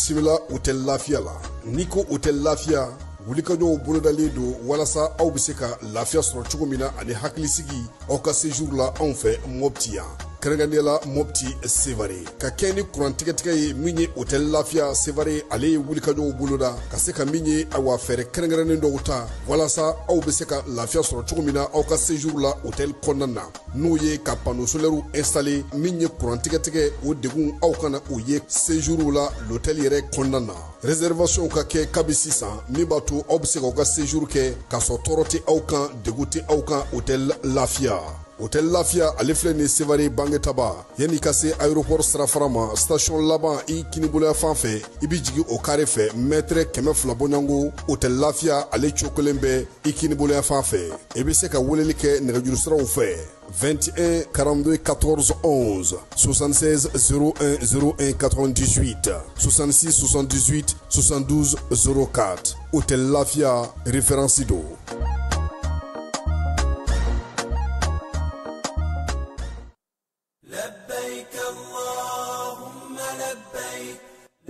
Bisimila Hôtel Lafiya la. N'i ko Hôtel Lafiya, wulikajɔw bolodalen don walasa aw bɛ se ka lafiya sɔrɔ cogo min na ani hakilisigi aw ka séjour la anw fɛ Mopti yan. Kɛrɛnkɛrɛnnenya la Mopti Sevare. Ka kɛ ni kuran tigɛtigɛ ye min ye Hôtel Lafiya Sevare, ale ye wulikajɔw boloda ka se ka min ye awa fɛɛrɛ kɛrɛnkɛrɛnnen dɔw ta walasa aw bɛ se ka lafiya sɔrɔ cogo min na aw ka séjour la hôtel kɔnɔna na, n'o ye ka panneau solaire installé min ye kuran tigɛtigɛ o degun aw kana o ye séjour la l'hôtel yɛrɛ kɔnɔna na. Réservation ka kɛ kabi sisan min b'a to aw bɛ se k'aw ka séjour kɛ k'a sɔrɔ tɔɔrɔ tɛ aw kan, degun tɛ aw kan Hôtel Lafiya. Hôtel Lafiya ale filɛ nin Sevare Bangetaba, yanni ka se aéroport sirafara ma, station laban i kiniboloya fan fɛ, i bɛ jigin o carré fɛ mètre 200 bɔɲɔgɔnko. Hôtel Lafiya ale cokolen bɛ i kiniboloya fan fɛ. I bɛ se ka weleli kɛ nɛgɛjuru siraw fɛ 21 42 14 11, 76 01 01 98, 66 78 72 04. Hôtel Lafiya référence don.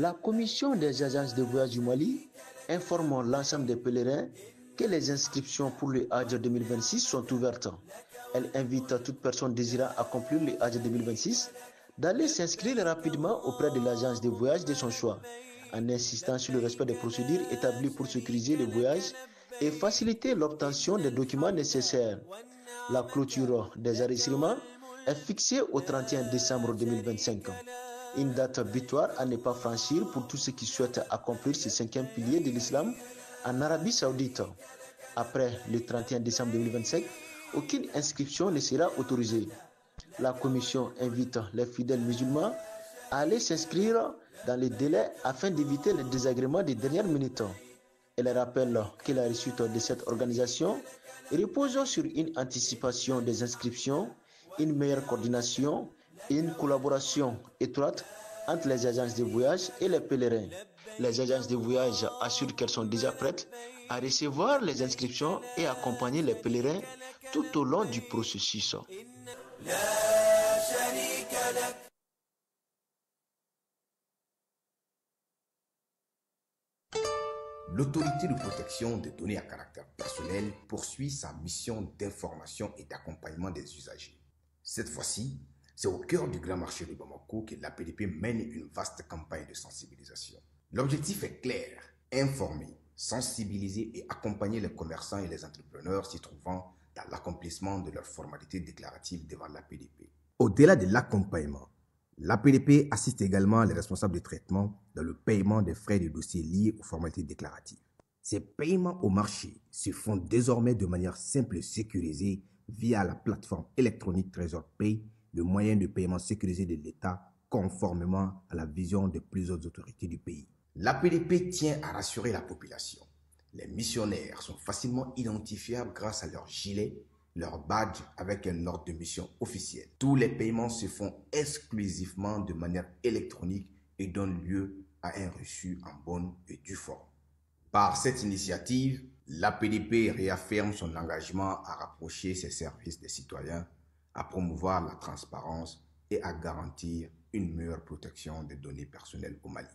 La Commission des agences de voyage du Mali informe l'ensemble des pèlerins que les inscriptions pour le Hajj 2026 sont ouvertes. Elle invite toute personne désirant accomplir le Hajj 2026 d'aller s'inscrire rapidement auprès de l'agence de voyage de son choix, en insistant sur le respect des procédures établies pour sécuriser le voyage et faciliter l'obtention des documents nécessaires. La clôture des enregistrements est fixée au 31 décembre 2025. Une date butoir à ne pas franchir pour tous ceux qui souhaitent accomplir ce cinquième pilier de l'islam en Arabie Saoudite. Après le 31 décembre 2025, aucune inscription ne sera autorisée. La commission invite les fidèles musulmans à aller s'inscrire dans les délais afin d'éviter les désagréments des dernières minutes. Elle rappelle que la réussite de cette organisation repose sur une anticipation des inscriptions, une meilleure coordination et une collaboration étroite entre les agences de voyage et les pèlerins. Les agences de voyage assurent qu'elles sont déjà prêtes à recevoir les inscriptions et accompagner les pèlerins tout au long du processus. L'autorité de protection des données à caractère personnel poursuit sa mission d'information et d'accompagnement des usagers. Cette fois-ci, c'est au cœur du grand marché de Bamako que l'APDP mène une vaste campagne de sensibilisation. L'objectif est clair, informer, sensibiliser et accompagner les commerçants et les entrepreneurs s'y trouvant dans l'accomplissement de leurs formalités déclaratives devant l'APDP. Au-delà de l'accompagnement, l'APDP assiste également les responsables de traitement dans le paiement des frais de dossier liés aux formalités déclaratives. Ces paiements au marché se font désormais de manière simple et sécurisée via la plateforme électronique Trésor Pay, le moyen de paiement sécurisé de l'État conformément à la vision de plusieurs autorités du pays. L'APDP tient à rassurer la population. Les missionnaires sont facilement identifiables grâce à leur gilet, leur badge avec un ordre de mission officiel. Tous les paiements se font exclusivement de manière électronique et donnent lieu à un reçu en bonne et due forme. Par cette initiative, l'APDP réaffirme son engagement à rapprocher ses services des citoyens, à promouvoir la transparence et à garantir une meilleure protection des données personnelles au Mali.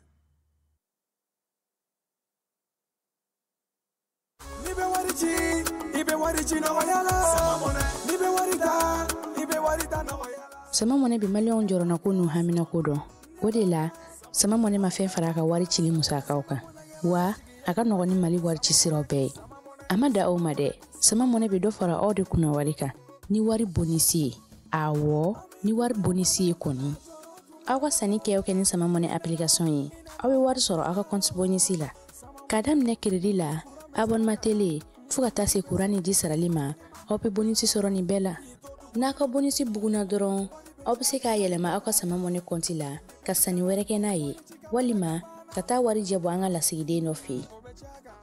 Sama Mɔnɛ bɛ maliyɛnw jɔrɔnako n'u haminako dɔn. O de la Sama Mɔnɛ ma fɛn fara a ka wari cili musakaw kan, wa a ka nɔgɔn ni Mali wari ci siraw bɛɛ ye. A ma da aw ma dɛ, Sama Mɔnɛ bɛ dɔ fara aw de kunna wari kan ni wari bonisi ye. Awɔ, ni wari bonisi ye kɔni, aw ka sanni kɛ o kɛ ni Sama Mɔnɛ application ye, aw bɛ wari sɔrɔ aw ka compte bonisi la k'a daminɛ crédit la, abonnement télé, fo ka taa se kuran ni ji sarali ma. Aw bɛ bonisi sɔrɔ nin bɛɛ la. N'a ka bonisi bugunna dɔrɔn, aw bɛ se k'a yɛlɛma aw ka Sama Mɔnɛ kɔnti la ka sanni wɛrɛ kɛ n'a ye, walima ka taa wari jɛ bɔ an ka lasigiden dɔ fɛ yen.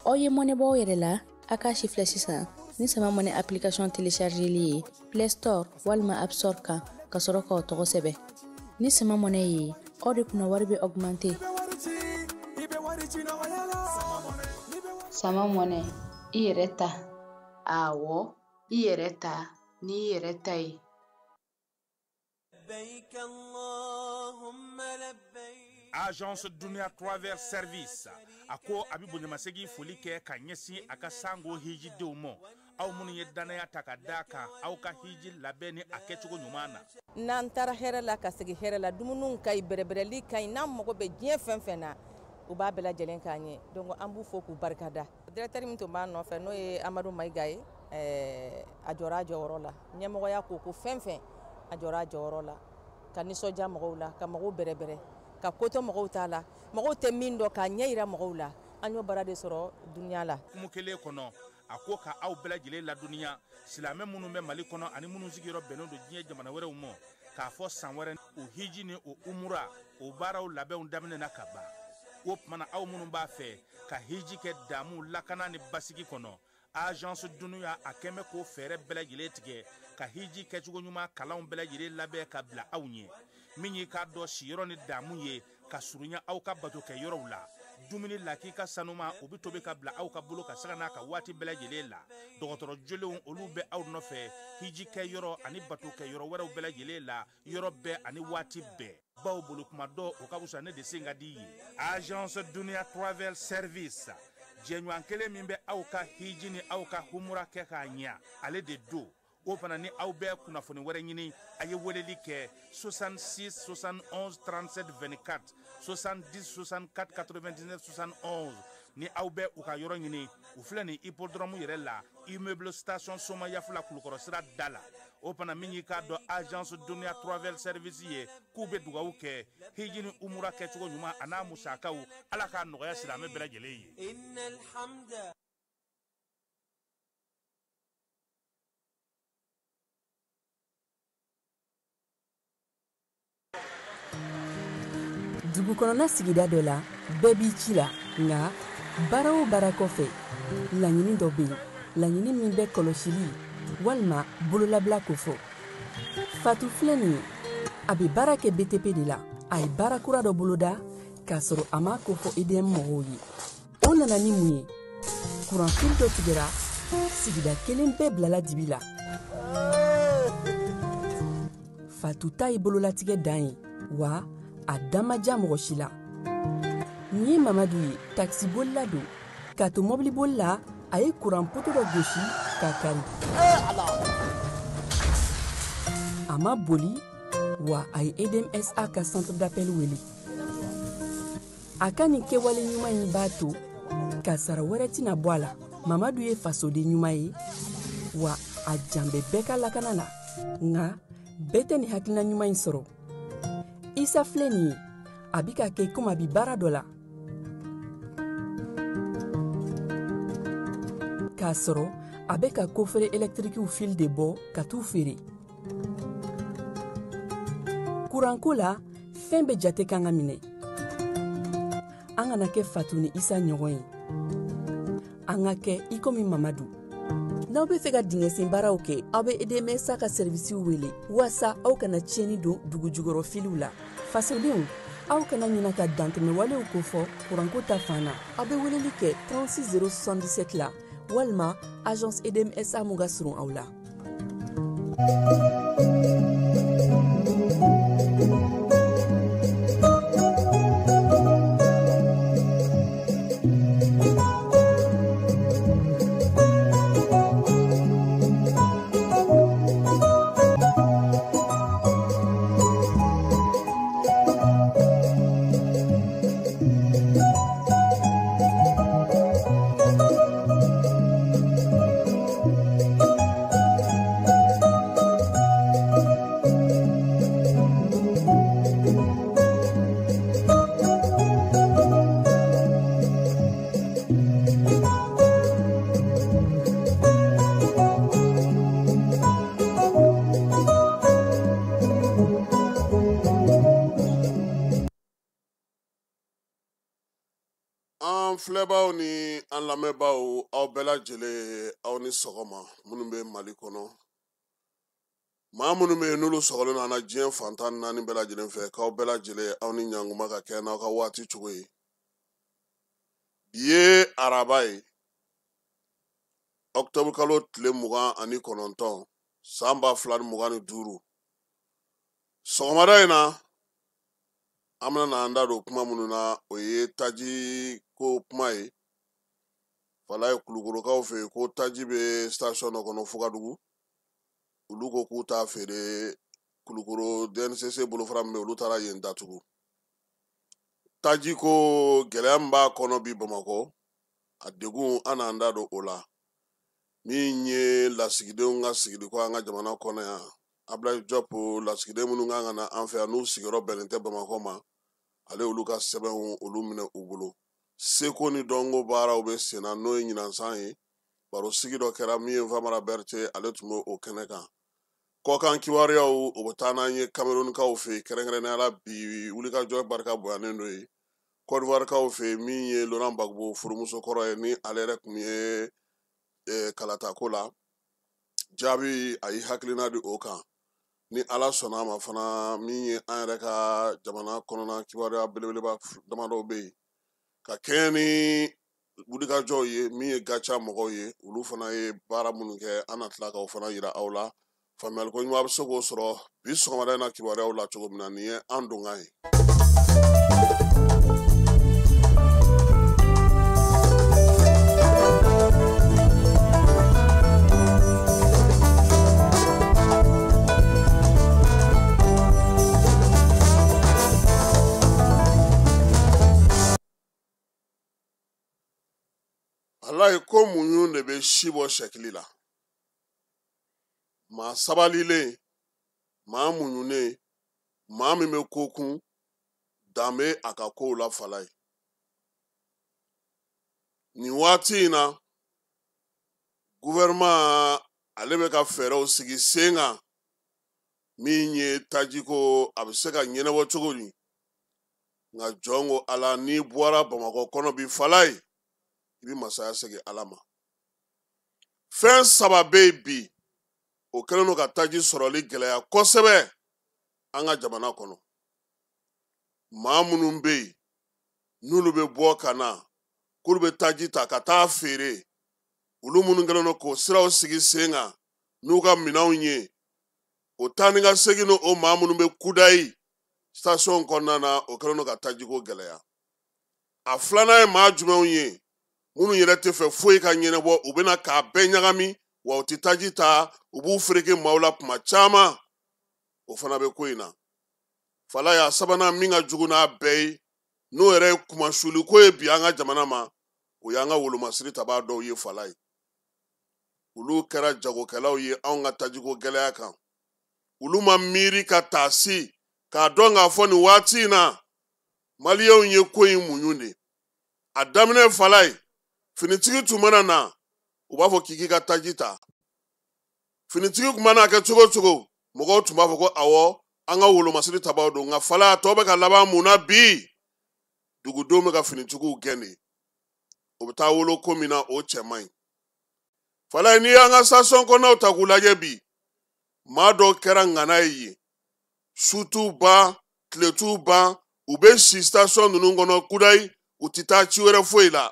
Aw ye mɔnɛ bɔ aw yɛrɛ la, a k'a si filɛ sisan ni Sama Mɔnɛ application téléchargeli ye Play Store walima App Store kan, ka sɔrɔ k'aw tɔgɔ sɛbɛn. Ni Sama Mɔnɛ ye, aw de kunna wari bɛ augmenter. Sama Mɔnɛ, i yɛrɛ ta. Awɔ, i yɛrɛ ta n'i yɛrɛ ta ye. Agence Dunia Travel Service a ko a bɛ bonyamasegin foli kɛ ka ɲɛsin a ka sango hijidenw ma, aw minnu ye danaya ta ka d'a kan aw ka hiji labɛn ni a kɛcogo ɲuman na. N'an taara hɛrɛ la ka segin hɛrɛ la, dumuniw ka ɲi, bɛrɛbɛrɛli ka ɲi, n'an mago bɛ diɲɛ fɛn fɛn na, u b'a bɛɛ lajɛlen k'an ye. Donc an b'u fo k'u barikada. Directeur min tun b'an nɔfɛ n'o ye Amadu Mayiga ye, a jɔra a jɔyɔrɔ la. Ɲɛmɔgɔya ko ko fɛn fɛn, a jɔra a jɔyɔrɔ la, ka nisɔndiya mɔgɔw la, ka mɔgɔw bɛrɛbɛrɛ, ka ko to mɔgɔw t'a la, mɔgɔw tɛ min dɔn k'a ɲɛ yira mɔgɔw la. An y'o baara de sɔrɔ dunuya la. Kumu kelen kɔnɔ, a ko ka aw bɛɛ lajɛlen ladɔnniya, silamɛ minnu bɛ Mali kɔnɔ ani minnu sigiyɔrɔ bɛnnen don diɲɛ jamana wɛrɛw ma, k'a fɔ san wɛrɛ o hiji ni o umura o baaraw labɛnw daminɛna ka ban. O tuma na aw minnu b'a fɛ ka hiji kɛ damu, lakana ni basigi kɔnɔ, Agence Dunia a kɛn bɛ k'o fɛɛrɛ bɛɛ lajɛlen tigɛ ka hiji kɛcogo ɲuman kalanw bɛɛ lajɛlen labɛn ka bila aw ɲɛ. Min y'i k'a dɔn siyɔrɔ ni damu ye ka surunya aw ka bato kɛ yɔrɔw la, dumuni lakika sanuma o bɛ tobi ka bila aw ka bolo ka saga n'a ka waati bɛɛ lajɛlen la. Dɔgɔtɔrɔ jolenw olu bɛ aw nɔfɛ hiji kɛ yɔrɔ ani bato kɛ yɔrɔ wɛrɛw bɛɛ lajɛlen la, yɔrɔ bɛɛ ani waati bɛɛ. Baw bolo kuma dɔ o ka fisa ne de sen ka di ye. Agence Dunia Travel Service, jɛɲɔgɔn kelen min bɛ aw ka hiji ni aw ka humura kɛ k'a ɲɛ, ale de don. O fana ni aw bɛ kunnafoni wɛrɛ ɲini, a ye weleli kɛ 66 71 37 24, 70 64 99 71. Ni aw bɛ u ka yɔrɔ ɲini, u filɛ nin hippodrome yɛrɛ la, immeuble station Somayafula Kulukɔrɔ sira da la. O fana min y'i k'a dɔn Agence Dunia Travel Service ye, k'u bɛ dugawu kɛ hiji ni umura kɛcogo ɲuman a n'a musakaw, Ala k'a nɔgɔya silamɛ bɛɛ lajɛlen ye. Dugu kɔnɔna sigida dɔ la, bɛɛ b'i ci la, nka baara o baara kɔfɛ, laɲini dɔ bɛ yen, laɲini min bɛ kɔlɔsili walima bololabila kofɔ. Fatu filɛ nin ye, a bɛ baara kɛ BTP de la. A ye baara kura dɔ boloda k'a sɔrɔ a m'a kofɔ EDM mɔgɔw ye. O nana ni mun ye? Kuranfili dɔ tigɛra, sigida kelen bɛɛ bilala dibi la. Fatu ta ye bololatigɛ dan ye, wa a da ma diya mɔgɔ si la. Nin ye Mamadu ye, takisibolila don. K'a to mɔbiliboli la, a ye kuran poto dɔ gosi k'a kari. A ma boli, wa a ye EDMSA ka centre d'appel wele. A ka nin kɛwale ɲuman in b'a to kasara wɛrɛ tɛna bɔ a la. Mamadu ye fasoden ɲuman ye, wa a jan bɛ bɛɛ ka lakana la. Nka bɛɛ tɛ nin hakilina ɲuman in sɔrɔ. Isa filɛ nin ye, a bɛ ka kɛ komi a bɛ baara dɔ la, k'a sɔrɔ a bɛ ka kofere ɛlɛtirikiw fil de bɔ ka t'u feere. Kuranko la, fɛn bɛɛ jate kan ka minɛ. An kana kɛ Fatu ni Isa ɲɔgɔn ye, an ka kɛ i komi Mamadu. N'aw bɛ fɛ ka dingɛsen baaraw kɛ, aw bɛ EDMSA ka sɛrivisiw wele waasa aw kana tiɲɛni don dugu jukɔrɔ filiw la. Fasodenw, aw kana ɲina ka dantɛmɛwalew kofɔ kuranko ta fan na. Aw bɛ weleli kɛ 36 077 la walima agence EDMSA mun ka surun aw la. An filɛbaw ni an lamɛnbaw, aw bɛɛ lajɛlen, aw ni sɔgɔma. Minnu bɛ Mali kɔnɔ, maa minnu bɛ yen n'olu sɔgɔlen don an na diɲɛ fan 14 bɛɛ lajɛlen fɛ, k'aw bɛɛ lajɛlen aw ni ɲankuma ka kɛ n'aw ka waati cogo ye. Bi ye araba ye, ɔkutɔburu kalo tile 29, san 2025. Sɔgɔmada in na, An bɛna n'an da don kuma minnu na, o ye taji ko kuma ye. Falaye, Kulukorokaw fɛ yen ko taji bɛ station dɔ kɔnɔ Fugadugu, olu ko k'u t'a feere. Kulukoro DNCC bolofara min bɛ, olu taara yen datugu. Taji ko gɛlɛya min b'a kɔnɔ bi Bamakɔ, a degun, an n'an da don o la. Min ye lasigidenw ka sigili ko an ka jamana kɔnɔ yan, Abdoulaye Diop, lasigiden minnu kan ka na an fɛ yan n'u sigiyɔrɔ bɛnnen tɛ Bamakɔ ma, ale olu ka sɛbɛnw olu minɛ u bolo. Seko ni dɔnko baaraw bɛ sen na, n'o ye ɲinansan ye. Baro sigi dɔ kɛra min ye, Famara Berete, ale tun bɛ o kɛnɛ kan. Kɔkan kibaruyaw, o bɛ taa n'an ye Kamerunkaw fɛ yen, kɛrɛnkɛrɛnnenya la bi wulikajɔ barika bonyanen don yen. Côte d'Ivoirekaw fɛ yen, min ye Laurent Gbagbo furumuso kɔrɔ ye, ni ale yɛrɛ tun ye kalatako la jaabi, a ye hakilina di o kan. Ni Ala sɔnna a ma fana, min ye an yɛrɛ ka jamana kɔnɔna kibaruya belebeleba damadɔw bɛ yen ka kɛɲɛ ni wulikajɔw ye, min ye GATIA mɔgɔw ye, olu fana ye baara minnu kɛ, an na tila k'o fana yira aw la. Faamuyali ko ɲuman bɛ se k'o sɔrɔ bi sɔgɔmada in na kibaruyaw la cogo min na, nin ye an donkan ye. Ala ye ko muɲu de bɛ si bɔ sɛkili la. Maa sabalilen, maa muɲunen, maa min bɛ ko kun, dan bɛ a ka kow la. Fala ye, nin waati in na, gouvernement ale bɛ ka fɛɛrɛw sigi sen kan min ye tajiko a bɛ se ka ɲɛnabɔ cogo di. Nka jɔn ko Ala, n'i bɔra Bamakɔ kɔnɔ bi, fala ye, i bɛ masaya segin Ala ma. Fɛn saba bɛ yen bi, o kɛlen don ka taji sɔrɔli gɛlɛya kosɛbɛ an ka jamana kɔnɔ. Maa minnu bɛ yen n'olu bɛ bɔ ka na k'olu bɛ taji ta ka taa feere, olu minnu kɛlen don k'o siraw sigi sen kan n'u ka minɛnw ye, o taa ni ka segin ni o maa minnu bɛ kudayi station kɔnɔna na, o kɛlen don ka tajiko gɛlɛya. A filanan ye maa jumɛnw ye? Minnu yɛrɛ tɛ fɛ foyi ka ɲɛnabɔ, u bɛna k'a bɛɛ ɲagami, wa u tɛ taji ta, u b'u fereke maaw la kuma caman, o fana bɛ ko in na. Fala y'a sabanan min ka jugu n'a bɛɛ ye, n'o yɛrɛ ye kumasuliko ye bi an ka jamana ma, o y'an ka wolomasiri tabaa dɔw ye. Fala ye, olu kɛra jagokɛlaw ye anw ka tajiko gɛlɛya kan. Olu ma miiri ka taasi k'a dɔn k'a fɔ nin waati in na maliyɛnw ye ko in muɲu de. A daminɛ, fala ye, finitigi tun mana na, u b'a fɔ k'i k'i ka taji ta. Finitigi tun mana kɛ cogo o cogo, mɔgɔw tun b'a fɔ ko awɔ, an ka wolomasiri tabaw don. Nka fala, a tɔ bɛ ka laban mun na bi? Dugudenw bɛ ka finitigiw gɛn de. O bɛ taa wolo ko min na, o cɛ man ɲi. Fala ye, n'i y'an ka station kɔnɔnaw ta k'u lajɛ bi, maa dɔw kɛra ŋana ye yen, su t'u ban, tile t'u ban, u bɛ si station ninnu kɔnɔ kudayi, u tɛ taa ci wɛrɛ foyi la.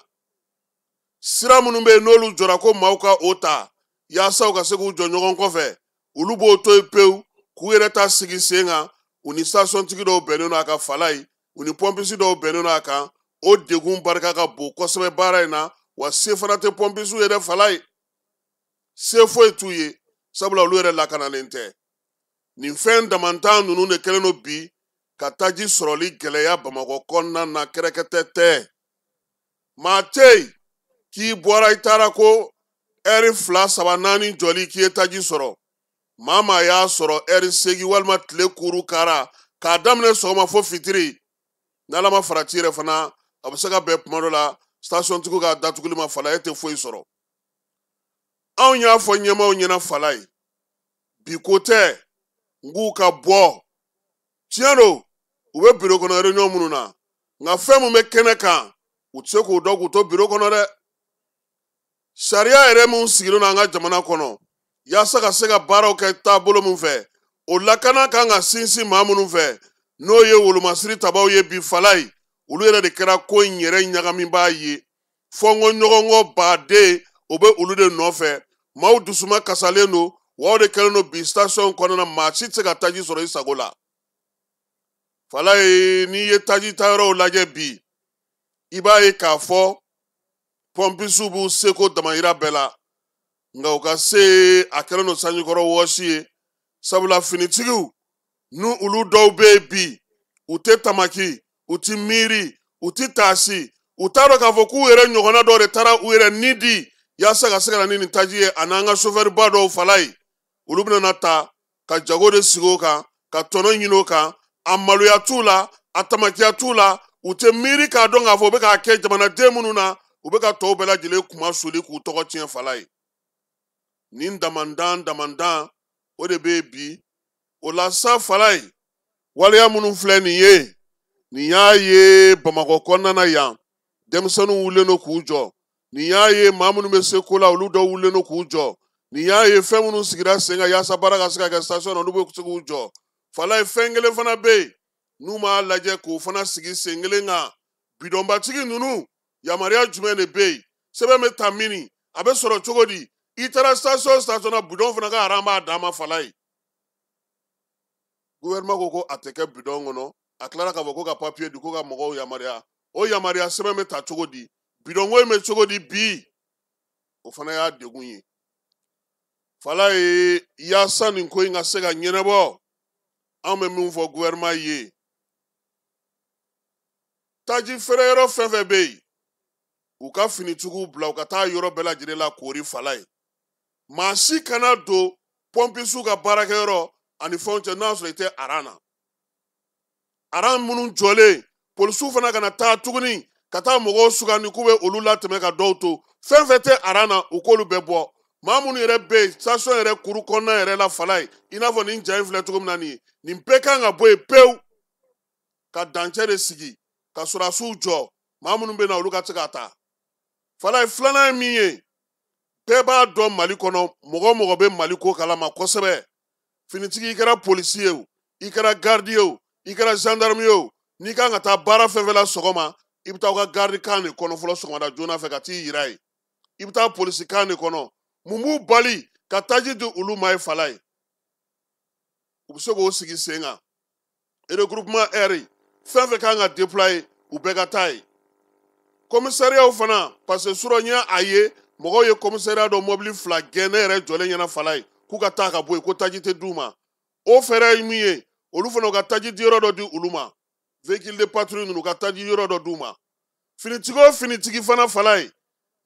Sira minnu bɛ yen n'olu jɔra ko maaw ka o ta yaasa u ka se k'u jɔ ɲɔgɔn kɔfɛ, olu b'o to yen pewu k'u yɛrɛ ta sigi sen kan. U ni station-tigi dɔw bɛnnen don a kan, fala ye, u ni pɔmpisi dɔw bɛnnen don a kan. O degun barika ka bon kosɛbɛ baara in na, wa se fana tɛ pɔmpisiw ye dɛ. Fala ye, se foyi t'u ye, sabula olu yɛrɛ lakanalen tɛ. Nin fɛn damantan ninnu de kɛlen don bi ka taji sɔrɔli gɛlɛya Bamakɔ kɔnɔna na. Kɛrɛkɛtɛ tɛ, maa tɛ yen k'i bɔra i taara ko ɛri 2, 3, 4 jɔli k'i ye taji sɔrɔ. Maa maa y'a sɔrɔ ɛri 8 walima tile kuru kara k'a daminɛ sɔgɔma fo fitiri, n'Ala ma farati yɛrɛ fana, a bɛ se ka bɛn kuma dɔ la station-tigiw ka datuguli ma, fala e tɛ foyi sɔrɔ. Anw y'a fɔ ɲɛmaaw ɲɛna, fala ye, bi ko tɛ, n k'u ka bɔ. Tiɲɛ don, u bɛ biro kɔnɔ réunion minnu na, nka fɛn min bɛ kɛnɛ kan, u tɛ se k'o dɔn k'u to biro kɔnɔ dɛ. Sariya yɛrɛ min sigilen don an ka jamana kɔnɔ yaasa ka se ka baaraw kɛ taabolo min fɛ, o lakana kan ka sinsin maa minnu fɛ, n'o ye wolomasiri tabaw ye bi, fala ye, olu yɛrɛ de kɛra ko in yɛrɛ ɲagamibaa ye. Fɔnkɔ ɲɔgɔnkɔ baden o bɛ olu de nɔfɛ. Maaw dusuma kasalen don, wa o de kɛlen don bi station kɔnɔna, maa si tɛ se ka taji sɔrɔ i sago la. Falaye, n'i ye taji tayɔrɔw lajɛ bi, i b'a ye k'a fɔ pɔnpisiw b'u seko damayira bɛɛ la, nka u ka se a kɛlen don sanjikɔrɔ wɔsi ye, sabula finitigiw n'u olu dɔw bɛ yen bi, u tɛ tamaki, u ti miiri, u ti taasi, u t'a dɔn k'a fɔ k'u yɛrɛ ɲɔgɔnna dɔw de taara u yɛrɛ ni di yaasa ka se ka na ni nin taji ye, a n'an ka sofɛriba dɔw. Falaye, olu bɛna na ta ka jago de sigi o kan, ka tɔnɔ ɲini o kan. A maloya t'u la, a tamakiya t'u la, u tɛ miiri k'a dɔn k'a fɔ u bɛ k'a kɛ jamanaden minnu na, u bɛ ka tɔw bɛɛ lajɛlen kuma soli k'u tɔgɔ tiɲɛ. Falaye, nin damandan damandan o de bɛ yen bi. O la sa, Falaye, waleya minnu filɛ nin ye, nin y'a ye Bamakɔ kɔnɔna na yan, denmisɛnninw wulilen don k'u jɔ. Nin y'a ye maa minnu bɛ se ko la, olu dɔw wulilen don k'u jɔ. Nin y'a ye fɛn minnu sigira sen kan yaasa baara ka se ka kɛ station na, olu bɛ se k'u jɔ. Falaye, fɛn kelen fana bɛ yen n'u m'a lajɛ k'o fana sigi sen kelen kan: bidɔnbatigi ninnu, yamaruya jumɛn de bɛ yen? Sɛbɛn bɛ ta min, a bɛ sɔrɔ cogo di? I taara station station na, bidɔn fana ka aran b'a dan ma. Falaye, gouvernement ko ko a tɛ kɛ bidɔn kɔnɔ, a tilara k'a fɔ ko ka papier di, ko ka mɔgɔw yamaruya. O yamaruya sɛbɛn bɛ ta cogo di? Bidɔnko in bɛ cogo di bi? O fana y'a degun ye. Falaye, yaasa nin ko in ka se ka ɲɛnabɔ, anw bɛ min fɔ gouvernement ye, taji feere yɔrɔ fɛn fɛn bɛ yen, u ka finitigiw bila u ka taa yɔrɔ bɛɛ lajɛlen la koori. Falaye, maa si kana don pɔnpisiw ka baarakɛyɔrɔ ani fɛnw cɛ n'a sɔrɔ i tɛ aran na. Aran minnu jɔlen, polisiw fana kana taa tuguni ka taa mɔgɔw sugandi k'u bɛ olu latɛmɛ ka dɔw to. Fɛn fɛn tɛ aran na, u k'olu bɛɛ bɔ. Maa minnu yɛrɛ bɛ yen station yɛrɛ kuru kɔnɔna yɛrɛ la, Falaye, i n'a fɔ nin ja in filɛ cogo min na nin ye, nin bɛɛ kan ka bɔ yen pewu, ka dancɛ de sigi, ka sɔrɔdasiw jɔ, maa minnu bɛ na, olu ka se ka ta. Falaye, filanan ye min ye, bɛɛ b'a dɔn Mali kɔnɔ, mɔgɔ o mɔgɔ bɛ Mali ko kalama kosɛbɛ, finitigi, i kɛra polisi ye o, i kɛra garidi ye o, i kɛra gendarme ye o, n'i kan ka taa baara fɛn fɛn la sɔgɔma, i bɛ taa aw ka garidi kan de kɔnɔ fɔlɔ sɔgɔmada joona fɛ ka t'i yira yen. I bɛ taa polisi kan de kɔnɔ. Mun b'u bali ka taji di olu ma ye? Falaye, u bɛ se k'o sigi sen kan. Regroupement R fɛn fɛn kan ka déployer, u bɛɛ ka taa yen. Commissariat fana, parce que surɔ n ye a ye mɔgɔw ye commissariat dɔ mobili fila gɛn ne yɛrɛ jɔlen ɲɛna. Falaye, k'u ka taa ka bɔ yen, ko taji tɛ d'u ma. O fɛɛrɛ ye min ye, olu fana, u ka taji diyɔrɔ dɔ di olu ma. Véhicule de patrouille ninnu, u ka taji yɔrɔ dɔ d'u ma. Finitigi o finitigi fana, Falaye,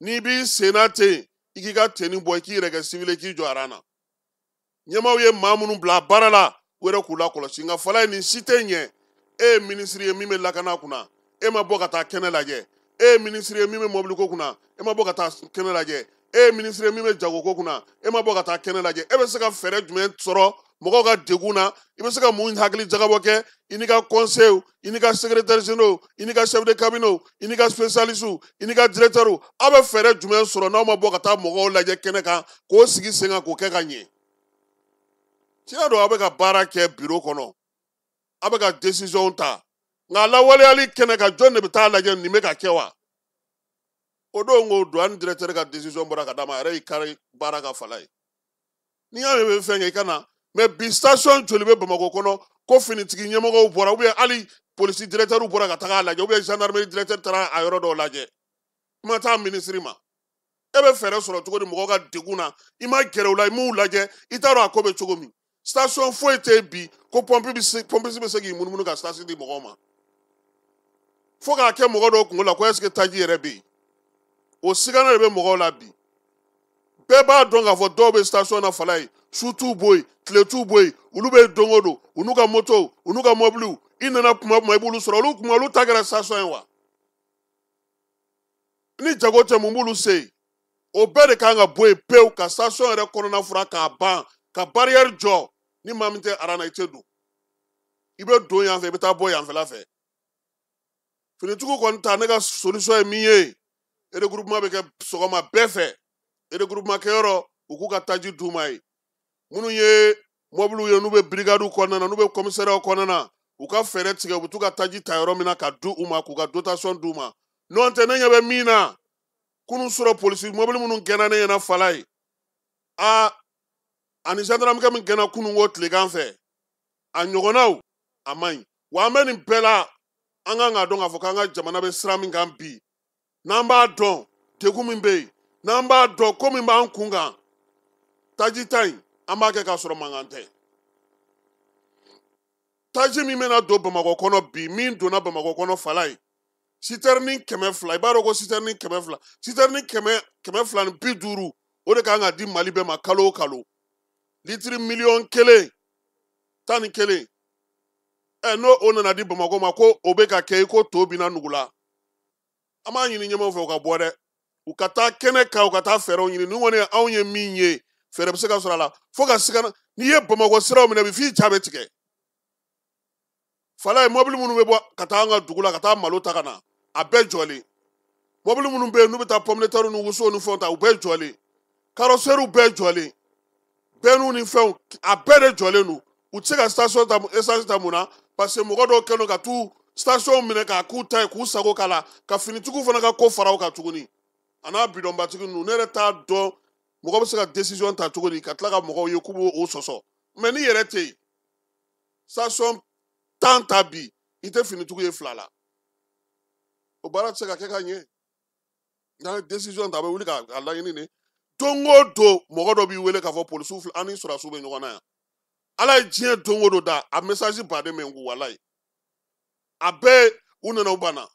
n'i b'i senna ten, i k'i ka tenue bɔ, i k'i yɛrɛ kɛ civil, k'i jɔ aran na. Ɲɛmaaw ye maa minnu bila baara la, u yɛrɛ k'u lakɔlɔsi. Nka Falaye, nin si tɛ ɲɛ. E ye minisiri ye min bɛ lakana kunna, e ma bɔ ka taa kɛnɛ lajɛ. E ye minisiri ye min bɛ mɔbiliko kunna, e ma bɔ ka taa kɛnɛ lajɛ. E ye minisiri ye min bɛ jagoko kunna, e ma bɔ ka taa kɛnɛ lajɛ. E bɛ se ka fɛɛrɛ jumɛn sɔrɔ mɔgɔw ka degun na? I bɛ se ka mun hakili jagabɔ kɛ? I n'i ka conseil, i n'i ka secrétaire généraux, i n'i ka chef de cabinet, i n'i ka spécialiste, i n'i ka directeur, aw bɛ fɛɛrɛ jumɛn sɔrɔ n'aw ma bɔ ka taa mɔgɔw lajɛ kɛnɛ kan, k'o sigi sen kan, k'o kɛ ka ɲɛ? Tiɲɛ don, aw bɛ ka baara kɛ bureau kɔnɔ, aw bɛ ka décision ta, nka a lawaleyali kɛnɛ kan, jɔn de bɛ taa lajɛ nin bɛ ka kɛ wa? O don ko douane directeur ka décision bɔra ka d'a ma, a yɛrɛ y'i kari baara ka fala ye. N'i y'a mɛn bɛ fɛn kɛ, i ka na. Mais bi, station joli bɛ Bamakɔ kɔnɔ ko finitigi ɲɛmɔgɔw bɔra, ou bien hali polisi directeur bɔra ka taga a lajɛ, ou bien gendarmerie directeur taara a yɔrɔ dɔw lajɛ? Kuma t'a minisiri ma. E bɛ fɛɛrɛ sɔrɔ cogo di mɔgɔw ka degun na? I ma gɛrɛ u la, i m'u lajɛ, i t'a dɔn a ko bɛ cogo min. Station foyi tɛ yen bi ko pompe bɛ se, pompiste bɛ se k'i munumunu ka station di mɔgɔw ma, fo k'a kɛ mɔgɔ dɔw kunkolo la ko est ce que taji yɛrɛ bɛ yen. O sigana de bɛ mɔgɔw la bi. Bɛɛ b'a dɔn k'a fɔ dɔw bɛ station na, Falaye, su t'u bɔ yen, tile t'u bɔ yen, olu bɛ yen don o don, u n'u ka motow, u n'u ka mɔbiliw. I nana kuma o kuma, i b'olu sɔrɔ. Olu kuma, olu ta kɛra station ye wa? Ni jago tɛ, mun b'olu se yen? O bɛɛ de kan ka bɔ yen pewu, ka station yɛrɛ kɔnɔna fura k'a ban, ka barrière jɔ. Ni maa min tɛ aran na, i tɛ don. I bɛ don yan fɛ, i bɛ taa bɔ yanfɛla fɛ. Finitigiw kɔni ta, ne ka solution ye min ye, regroupement bɛ kɛ sɔgɔma bɛɛ fɛ. Regroupement kɛyɔrɔ, u k'u ka taji d'u ma ye. Minnu ye mɔbiliw ye, n'u bɛ brigade kɔnɔna na, n'u bɛ commissariat kɔnɔna na, u ka fɛɛrɛ tigɛ, u bɛ t'u ka taji ta yɔrɔ min na ka di u ma, k'u ka dotation d'u ma. N'o tɛ, ne ɲɛ bɛ min na kunun sɔrɔ, polisi mɔbili minnu gɛnna ne ɲɛna, Falaye, aa, ani gendarme min gɛnna kunun ko tilegan fɛ, a ɲɔgɔnnaw a man ɲi. Wa an bɛ nin bɛɛ la, an kan k'a dɔn k'a fɔ k'an ka jamana bɛ sira min kan bi, n'an b'a dɔn degun min bɛ yen, n'an b'a dɔn ko min b'an kun kan, taji ta in an b'a kɛ k'a sɔrɔ mankan tɛ. Taji min bɛna don Bamakɔ kɔnɔ bi, min donna Bamakɔ kɔnɔ fala ye, sitɛrini 200, i b'a dɔn ko sitɛrini 200, sitɛrini 250, o de kan ka di Mali bɛɛ ma kalo o kalo. Litiri miliyɔn kelen, 11. N'o o nana di Bamakɔ ma ko o bɛ ka kɛ i ko to binna nugu la. An b'a ɲini ɲɛmaaw fɛ u ka bɔ dɛ. U ka taa kɛnɛ kan, u ka taa fɛɛrɛw ɲini. Nin kɔni anw ye min ye, fɛɛrɛ bɛ se ka sɔrɔ a la. Fo ka siga n'i ye Bamakɔ siraw minɛ bi, f'i ja bɛ tigɛ. Fala ye mɔbili minnu bɛ bɔ ka taa an ka dugu la ka taa malo ta ka na, a bɛɛ jɔlen. Mɔbili minnu bɛ yen n'u bɛ taa pomme de terre ni woso ni fɛnw ta, u bɛɛ jɔlen. Carrosserie bɛɛ jɔlen. Bɛnniw ni fɛnw, a bɛɛ de jɔlen don. U tɛ se ka station ta, essence ta mun na? Parce que mɔgɔ dɔw kɛlen don ka t'u station minɛ k'a k'u ta ye, k'u sago k'a la, ka finitigiw fana ka ko fara o kan tuguni. A n'a bidɔnbatigi ninnu, ne yɛrɛ t'a dɔn mɔgɔ bɛ se ka décision ta cogo di ka tila ka mɔgɔw ye k'u b'o sɔsɔ. Mais n'i yɛrɛ tɛ yen, station 10 ta bi, i tɛ finitigiw ye 2 la. O baara tɛ se ka kɛ ka ɲɛ. N'a ye décision ta, a bɛ wuli k'a laɲini de. Don o don, mɔgɔ dɔ b'i wele k'a fɔ polisiw filɛ, an ni sɔrɔdasiw bɛ ɲɔgɔn na yan. Ala ye diɲɛ don o don da, a message baden bɛ n kun, walayi. A bɛɛ u nana u banna.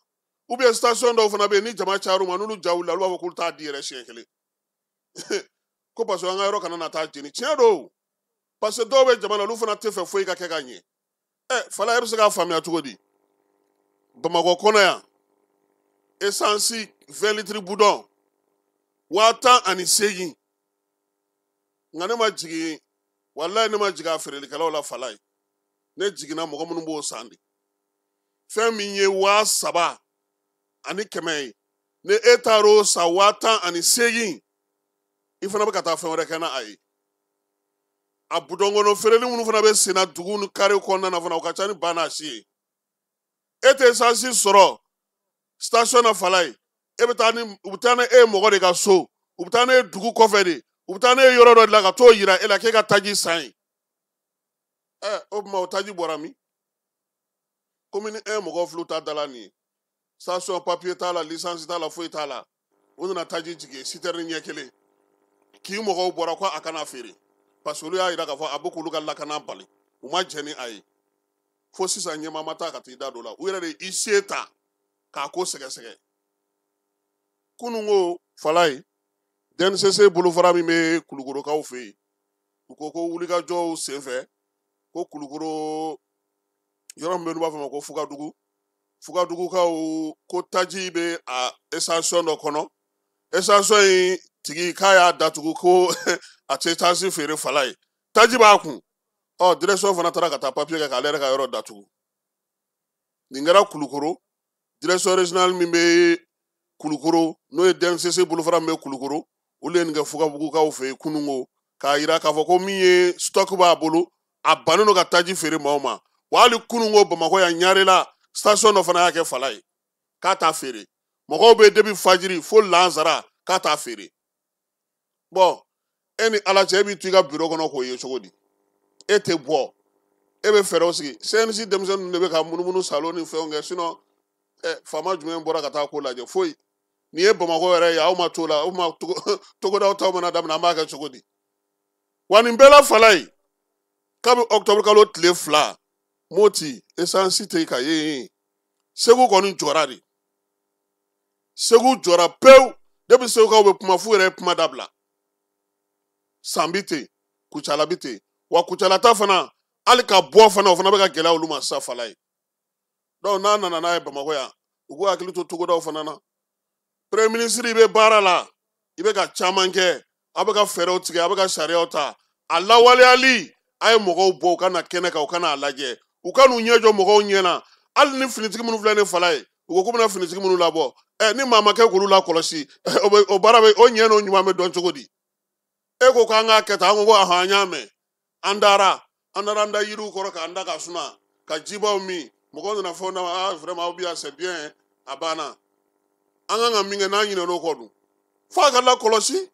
Ou bien station dɔw fana bɛ yen, ni jama cayar'u ma, n'olu ja wulila, olu b'a fɔ k'olu t'a di yɛrɛ siɲɛ kelen. Ko parce que an ka yɔrɔ kana na taa jeni. Tiɲɛ don. Parce que dɔw bɛ jama na, olu fana tɛ fɛ foyi ka kɛ ka ɲɛ. Fala, e bɛ se k'a faamuya cogo di? Bamakɔ kɔnɔ yan, essence 20 litres bidon, 18,000. Nka ne ma jigin, walayi ne ma jigin a feerelikɛlaw la fala ye. Ne jiginna mɔgɔ minnu b'o san de. Fɛn min ye 3100 ye, ni e taar'o san 18,000, i fana bɛ ka taa fɛn wɛrɛ kɛ n'a ye. A budɔn kɔnɔ feereli minnu fana bɛ sen na dugu ni kare kɔnɔna na fana, o ka ca ni ba n'a si ye. E tɛ essence sɔrɔ station na fala ye, e bɛ taa ni, u bɛ taa ni e ye mɔgɔ de ka so, u bɛ taa n'e ye dugu kɔfɛ de, u bɛ taa n'e ye yɔrɔ dɔ de la ka t'o yira e la k'e ka taji san yen. O tuma o taji bɔra min? Komi ni e mɔgɔ fulu ta da la nin ye, station papier t'a la, licence t'a la, foyi t'a la, u nana taji jigin citerne ɲɛ kelen, k'i mɔgɔw bɔra ko a kana feere, parce que olu y'a yira k'a fɔ a bɛ k'olu ka lakana bali, u ma jɛn ni a ye. Fo sisan ɲɛmaa ma taa ka t'i da don o la, u yɛrɛ de ye huissier ta k'a ko sɛgɛsɛgɛ. Kunun ko fala ye, DNCC bolofara min bɛ Kulukorokaw fɛ yen, u ko ko wulikajɔw senfɛ, ko Kulukoro yɔrɔ min bɛ yen n'u b'a fɔ a ma ko Fugadugu, Fugadugukaw ko taji bɛ a essence dɔ kɔnɔ, essence in tigi k'a y'a datugu ko a tɛ essence feere fala ye, taji b'a kun. Direction fana taara ka taa papier kɛ k'ale yɛrɛ ka yɔrɔ datugu. Nin kɛra Kulukoro, direction régionale min bɛ Kulukoro, n'o ye DNCC bolofara min bɛ Kulukoro, olu ye nin kɛ Fugabugukaw fɛ yen kununko, k'a yira k'a fɔ ko min ye stock b'a bolo, a bannen don ka taji feere maaw ma. Wa hali kununko Bamakɔ yan Ɲarela, station dɔ fana y'a kɛ fala ye, k'a t'a feere. Mɔgɔw bɛ depuis fajiri fo lansara k'a t'a feere. Bon, e ni Ala cɛ, e b'i to i ka bureau kɔnɔ k'o ye cogo di? E tɛ bɔ, e bɛ fɛɛrɛw sigi. CNC denmisɛnnin ninnu de bɛ ka munumunu salon ni fɛnw kɛ, sinon faama jumɛn bɔra ka taa ko lajɛ? Foyi. Nin ye Bamakɔ yɛrɛ ye, aw ma t'o la, aw ma togodaw taw mana daminɛ, an b'a kɛ cogo di? Wa nin bɛɛ la fala ye, kabi octobre kalo tile 2, Moti essence tɛ ka ye. Segu kɔni jɔra de. Segu jɔra pewu. Depuis Segukaw bɛ kuma, f'u yɛrɛ ye kuma dabila. San bi ten, Kucala bi ten. Wa Kucala ta fana, hali ka bɔ fana, o fana bɛ ka gɛlɛya olu ma sisan fala ye. Donc n'a nana n'a ye Bamakɔ yan, u k'u hakili to togodaw fana na. Premier ministre bɛ baara la, i bɛ ka caman kɛ, a bɛ ka fɛɛrɛw tigɛ, a bɛ ka sariyaw ta. A lawaleyali, a ye mɔgɔw bɔ, u ka na kɛnɛ kan, u ka n'a lajɛ. U ka n'u ɲɛ jɔ mɔgɔw ɲɛ na. Hali ni finitigi minnu filɛ ni fala ye, u ko k'u bɛna finitigi minnu labɔ. Ni maa ma kɛ k'olu lakɔlɔsi, o baara bɛ, o ɲɛ n'o ɲuman bɛ dɔn cogo di? E ko k'an k'a kɛ tan, an ko ko ahan, an y'a mɛn. An taara an da yiriw kɔrɔ k'an da ka suma, ka jibaw min. Mɔgɔw nana fɛnw d'a ma, ah, vraiment, aw bi yan, c'est bien, a banna. An kan ka min kɛ n'an ɲinɛn'o kɔ dun, f'a ka lakɔlɔsi.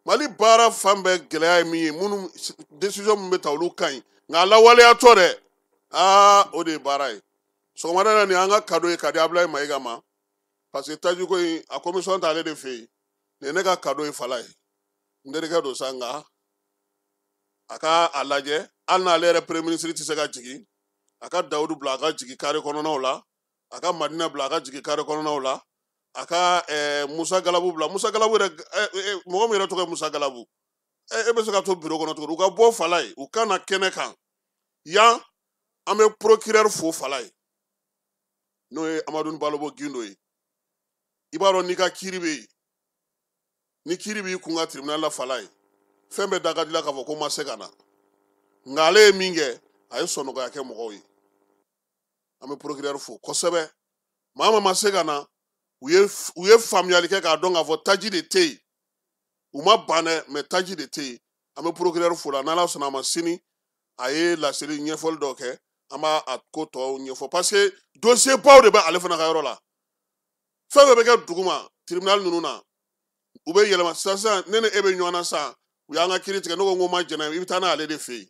Mali baara fan bɛɛ gɛlɛya ye min ye, minnu décision min bɛ ta olu ka ɲi, nka a lawaleyatɔ dɛ, Aa, o de ye baara ye. Sɔgɔmada in na, nin y'an ka cadeau ye ka di Abulayi Mayiga ma, parce que tajiko in a commission t'ale de fɛ yen. Nin ye ne ka cadeau ye Falaye. N terikɛ don sa, nka a ka a lajɛ, hali n'ale yɛrɛ premier ministre tɛ se ka jigin, a ka Dawudu bila a ka jigin carré kɔnɔnaw la, a ka Madina bila a ka jigin carré kɔnɔnaw la, a ka Musa Galabu bila. Musa Galabu yɛrɛ, mɔgɔ min yɛrɛ tɔgɔ ye Musa Galabu, e bɛ se ka to bureau kɔnɔ cogo di? U ka bɔ Falaye, u ka na kɛnɛ kan yan. An bɛ procureur fo Falaye, n'o ye Amadu Balobo Gindo ye. I b'a dɔn, n'i ka kiiri bɛ yen, ni kiiri b'i kun ka tribunal la Falaye, fɛn bɛɛ da ka di la k'a fɔ ko n ma se ka na. Nka ale ye min kɛ, a ye sɔnɔgɔya kɛ mɔgɔw ye. An bɛ procureur fo kosɛbɛ. Maa ma se ka na, u ye faamuyali kɛ k'a dɔn k'a fɔ taji de tɛ yen. U ma ban dɛ, mɛ taji de tɛ yen. An bɛ procureur fo la. N'Ala sɔnna a ma, sini a ye laseli ɲɛfɔli dɔ kɛ, an b'a a ko tɔw ɲɛfɔ, parce que dossier baw de bɛ ale fana ka yɔrɔ la. Fɛn fɛn bɛ kɛ duguma tribunal ninnu na, u bɛ yɛlɛma sisan sisan. Ne ni e bɛ ɲɔgɔn na sisan, u y'an ka kiiri tigɛ, ne ko n ko ma jɛnɛ, i bɛ taa n'ale de fɛ yen.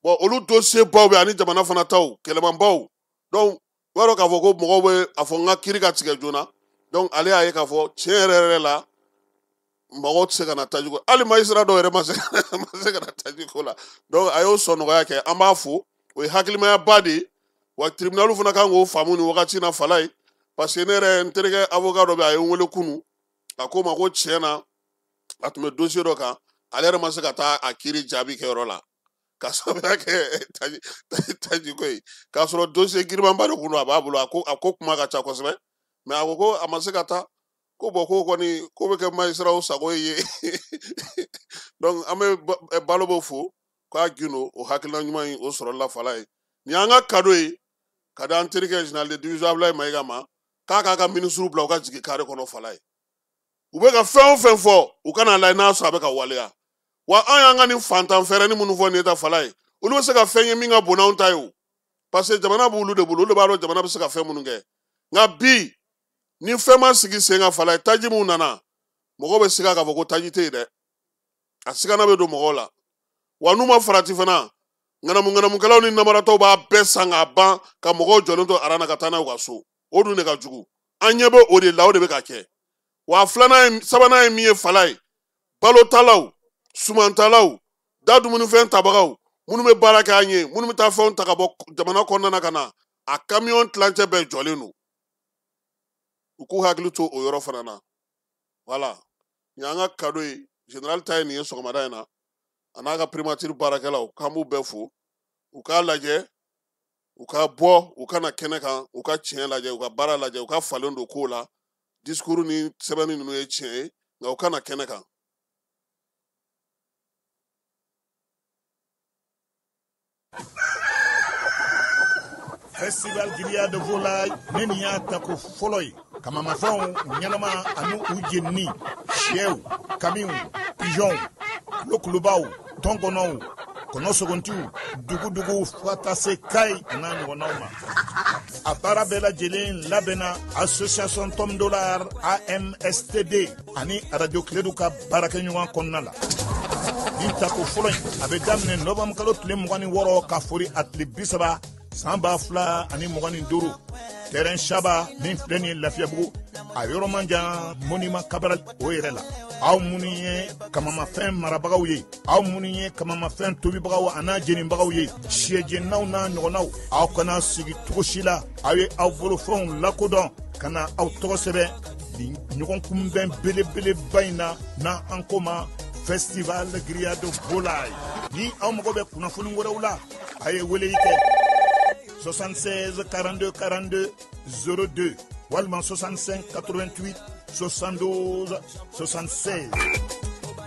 Bon, olu dossier baw bɛ ani jamana fana taw kɛlɛmanbaw. Donc i b'a dɔn k'a fɔ ko mɔgɔw bɛ a fɔ n ka kiiri ka tigɛ joona. Donc ale y'a ye k'a fɔ tiɲɛ yɛrɛ yɛrɛ la, mɔgɔw tɛ se ka na tajiko, hali magistrat dɔw yɛrɛ ma se ka na tajiko la. Donc a y'o sɔn nɔgɔya kɛ, an b'a fo. O ye hakilimaya de ye wa. Tribunal fana kan k'o faamu nin wagati in na Falaye, parce que ne yɛrɛ, n terikɛ avocat dɔ bɛ yen, a ye n wele kunun, a ko n ma ko tiɲɛ na, a tun bɛ dossier dɔ kan, ale yɛrɛ ma se ka taa a kiiri jaabi kɛ yɔrɔ la ka sababuya kɛ tajiko ye, k'a sɔrɔ dossier girimanba de kun don a b'a bolo. A ko kuma ka ca kosɛbɛ, mɛ a ko ko a ma se ka taa, ko bɔn, ko kɔni ko bɛ kɛ magistrat sago ye. Donc an bɛ Balobo fo k'a gindo o hakilina ɲuman in o sɔrɔli la Falaye. Nin y'an ka cadeau ye ka di an terikɛ général de division Abulayi Mayiga ma, k'a k'a ka ministre bila u ka jigin carré kɔnɔ Falaye. U bɛ ka fɛn o fɛn fɔ, u kana lajɛ n'a sɔrɔ a bɛ ka waleya. Wa an y'an ka nin fantan fɛɛrɛni minnu fɔ nin ye ta Falaye, olu bɛ se ka fɛn ye min ka bon n'anw ta ye o, parce que jamana b'olu de bolo, olu de b'a dɔn jamana bɛ se ka fɛn minnu kɛ. Nka bi, ni fɛn ma sigi sen kan Falaye, taji mun nana, mɔgɔw bɛ siga k'a fɔ ko taji tɛ yen dɛ. A sigana bɛ don mɔgɔw la. Wa n'u ma farati fana, ŋanamu ŋanamukɛlaw ni namaratɔw b'a bɛɛ san k'a ban, ka mɔgɔw jɔlen to aran na ka taa n'a ye u ka so. O dun de ka jugu. An ɲɛ bɛ o de la, o de bɛ ka kɛ. Wa filanan ye, sabanan ye min ye Falaye, balotalaw, sumantalaw, da dumunifɛn tabagaw, minnu bɛ baara kɛ an ye, minnu bɛ taa fɛnw ta ka bɔ jamana kɔnɔna na ka na, a kamiyɔn tilancɛ bɛɛ jɔlen don. U k'u hakili to o yɔrɔ fana na. Wala nin y'an ka cadeau ye. Général ta ye nin ye sɔgɔmada in na, a n'a ka primature baarakɛlaw, k'an b'u bɛɛ fo. U k'a lajɛ, u ka bɔ, u ka na kɛnɛ kan, u ka tiɲɛ lajɛ, u ka baara lajɛ, u ka falen don kow la. Discours ni sɛbɛnni ninnu ye tiɲɛ ye, nka u ka na kɛnɛ kan. Festival Grillade de Volaille, ne nin y'a tako fɔlɔ ye. Kamamafɛnw ɲɛnama ani u jenini, sɛw, kamiw, pigeonw, kulokulubaw, tɔnkɔnɔw, kɔnɔ sogontiw, dugudugu, fo ka taa se kayi a n'a ɲɔgɔnnaw ma. A baara bɛɛ lajɛlen labɛnna association Tom Dollar AMSTD ani radio Kiledu ka baarakɛɲɔgɔn kɔnɔna la. Nin tako fɔlɔ in, a bɛ daminɛ novembre kalo tile 26 ka fori a tile 30 san 2025, terrain Saba min filɛ nin ye Lafiyabugu, a yɔrɔ man jan monument Cabral o yɛrɛ la. Aw minnu ye kamamafɛn marabagaw ye, aw minnu ye kamamafɛn tobibagaw a n'a jenibagaw ye, sɛjeninaw n'a ɲɔgɔnnaw, aw kana sigi cogo si la. Aw ye aw bolofɛnw lakodɔn ka na aw tɔgɔ sɛbɛn nin ɲɔgɔn kunbɛn belebeleba in na, n'an ko ma Festival Grillade Volaille. Ni aw mago bɛ kunnafoni wɛrɛw la, a ye weleli kɛ 76 42 42 02 walima 65 88 72 76.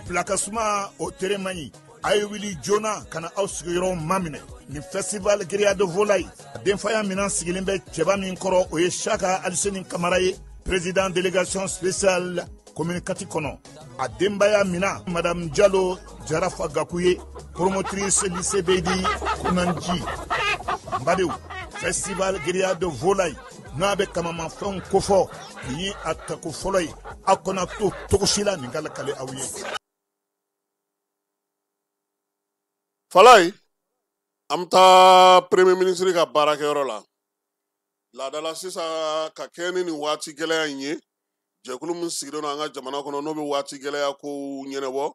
Bilakasuma o tere man ɲi, a ye wuli joona ka na aw sigiyɔrɔw maminɛ nin Festival Grillade Volaille. A denfaya minan sigilen bɛ cɛba min kɔrɔ, o ye Saka Aliseni Kamara ye, président délégation spéciale commune 4 kɔnɔ. A denbaya mina, madame Jalo Jarafa Gaku ye, promotrice lycée Beydi Kunanji. N badenw, Festival Grillade Volaille n'a bɛ kamamafɛnw kofɔ, nin ye a tako fɔlɔ ye. Aw kana to cogo si la nin ka lakale aw ye. Falaye. An bɛ taa premier ministre ka baarakɛyɔrɔ la. Laadala sisan ka kɛ ni nin waati gɛlɛya in ye, jɛkulu min sigilen don an ka jamana kɔnɔ n'o bɛ waati gɛlɛya kow ɲɛnabɔ,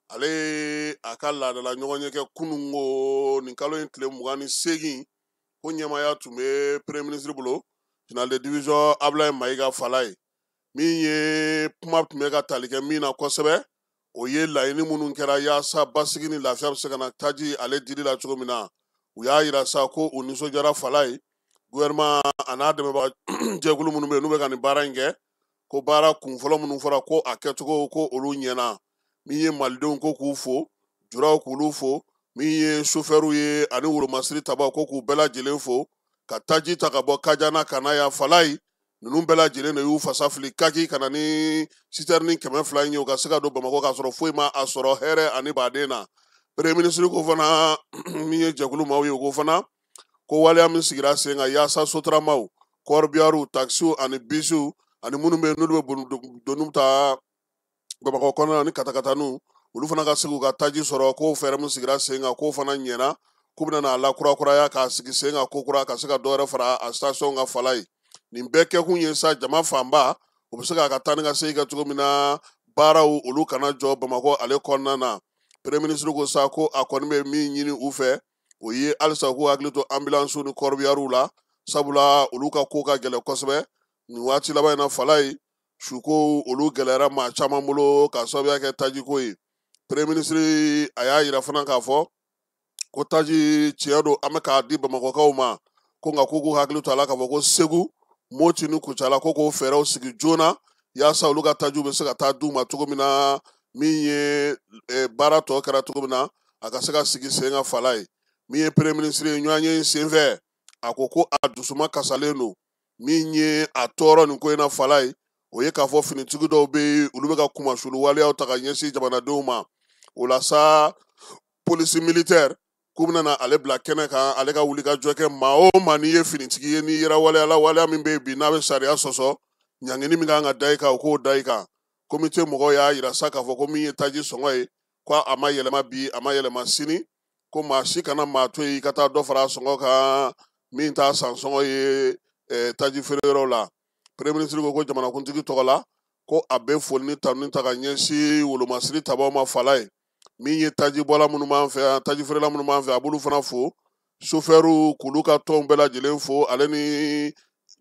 ale ye a ka laadala ɲɔgɔnye kɛ kununko nin kalo in tile 28, ko ɲɛmaaya tun bɛ premier ministre bolo, général de division Ablaye Mayiga Falaye. Min ye kuma tun bɛ ka tali kɛ min na kosɛbɛ, o ye laɲini minnu kɛra yaasa basigi ni lafiya bɛ se ka na taji ale dili la cogo min na. U y'a yira sa ko u nisɔndiyara Falaye, gouvernement a n'a dɛmɛbaga jɛkulu minnu bɛ yen n'u bɛ ka nin baara in kɛ, ko baara kunfɔlɔ minnu fɔra ko a kɛcogo ko olu ɲɛna. Min ye malidenw ko k'u fo, juraw k'olu fo, min ye sofɛriw ye ani wolomasiri tabaw ko k'u bɛɛ lajɛlen fo, ka taji ta ka bɔ Kajana ka na yan Falaye. Ninnu bɛɛ lajɛlen de y'u fasa fili kaki ka na ni sitɛrini 200 in ye, u ka se ka don Bamakɔ k'a sɔrɔ foyi ma a sɔrɔ hɛrɛ ani baden na. Premier ministre ko fana, min ye jɛkulu maaw ye, o ko fana ko waleya min sigira sen kan yaasa sotaramaw, kɔrɔbiyariw, takisiw ani bisiw ani minnu bɛ yen n'olu bɛ doniw ta Bamakɔ kɔnɔna ni katakataniw, olu fana ka se k'u ka taji sɔrɔ, k'o fɛɛrɛ min sigira sen kan k'o fana ɲɛna, k'u bɛna n'a lakurakuraya k'a sigi sen kan ko kura ka se ka dɔ wɛrɛ fara a station kan Falaye. Nin bɛɛ kɛkun ye sa jama fanba o bɛ se k'a ka taa ni ka segin kɛ cogo min na, baaraw olu kana jɔ Bamakɔ ale kɔnɔna na. Premier ministre ko sa ko a kɔni bɛ min ɲini u fɛ, o ye halisa k'u hakili to ambulance ni corbillard la, sabula olu ka ko ka gɛlɛn kosɛbɛ nin waati laban in na Falaye. Suko olu gɛlɛyara maa caman bolo k'a sababuya kɛ tajiko ye. Premier ministre a y'a yira fana k'a fɔ ko taji tiɲɛ don an bɛ k'a di Bamakɔkaw ma, ko nka k'u k'u hakili to a la k'a fɔ ko Segu, Moti ni Kucala ko k'o fɛɛrɛw sigi joona yaasa olu ka tajiw bɛ se ka taa d'u ma cogo min na, min ye baara tɔ kɛra cogo min na a ka se ka sigi sen kan Falaye. Min ye premier ministre ye ɲɔgɔnye in senfɛ, a ko ko a dusuma kasalen don. Min ye a tɔɔrɔ nin ko in na Falaye, o ye k'a fɔ finitigi dɔw bɛ yen olu bɛ ka kumasulu waleyaw ta ka ɲɛsin jamanadenw ma. O la sa polisi militaire k'u bɛna na ale bila kɛnɛ kan, ale ka wuli ka jɔ kɛ maa o maa n'i ye finitigi ye, n'i yera waleya la, waleya min bɛ yen bi n'a bɛ sariya sɔsɔ, ɲangini min kan ka da i kan o k'o da i kan. Komite mɔgɔw y'a yira sa k'a fɔ ko min ye taji sɔngɔ ye, ko a ma yɛlɛma bi, a ma yɛlɛma sini, ko maa si kana maa to yen i ka taa dɔ fara a sɔngɔ kan min t'a san sɔngɔ ye taji feereyɔrɔw la. Premier ministre ko ko jamanakuntigi tɔgɔ la ko a bɛ foli ni tanuni ta ka ɲɛsin wolomasiri tabaw ma Falaye. Min ye tajibɔla minnu b'an fɛ yan, taji feerela minnu b'an fɛ, a b'olu fana fo, sofɛriw k'olu ka tɔnw bɛɛ lajɛlen fo, ale ni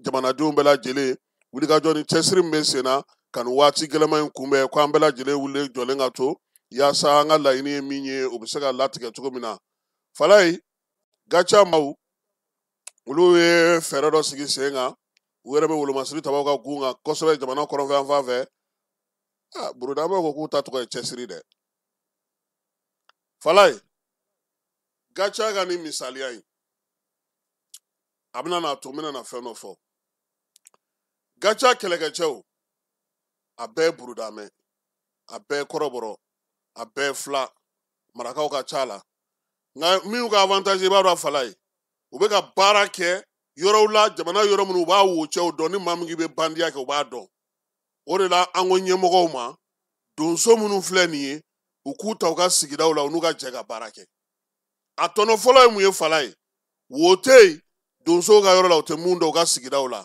jamanadenw bɛɛ lajɛlen. Wulikajɔ ni cɛsiri min bɛ sen na ka nin waati gɛlɛman in kunbɛn, ko an bɛɛ lajɛlen wulilen jɔlen ka to yaasa an ka laɲini ye min ye o bɛ se ka latigɛ cogo min na. Falaye, Gaca maaw olu ye fɛɛrɛ dɔ sigi sen kan, u yɛrɛ bɛ wolomasiri tabaw ka gun kan kosɛbɛ jamana kɔrɔnfɛ yan fan fɛ. Burudamɛ ko k'u ta tɔgɔ ye cɛsiri dɛ. Falaye, Gaca ka nin misaliya in, a bɛna n'a to n bɛna na fɛn dɔ fɔ. Gaca kɛlɛkɛcɛw a bɛɛ burudamɛ, a bɛɛ kɔrɔbɔrɔ, a bɛɛ fila, marakaw ka ca la. Nka min y'u ka avantage i b'a dɔn Falaye, u bɛ ka baara kɛ yɔrɔw la, jamana yɔrɔ minnu u b'a wocɛw dɔn, ni maa min k'i bɛ bandiya kɛ u b'a dɔn. O de la an ko ɲɛmɔgɔw ma, donso minnu filɛ nin ye, u k'u ta u ka sigidaw la, u n'u ka jɛ ka baara kɛ. A tɔnɔ fɔlɔ ye mun ye Falaye? Wo tɛ yen donsow ka yɔrɔ la, u tɛ mun dɔn u ka sigidaw la.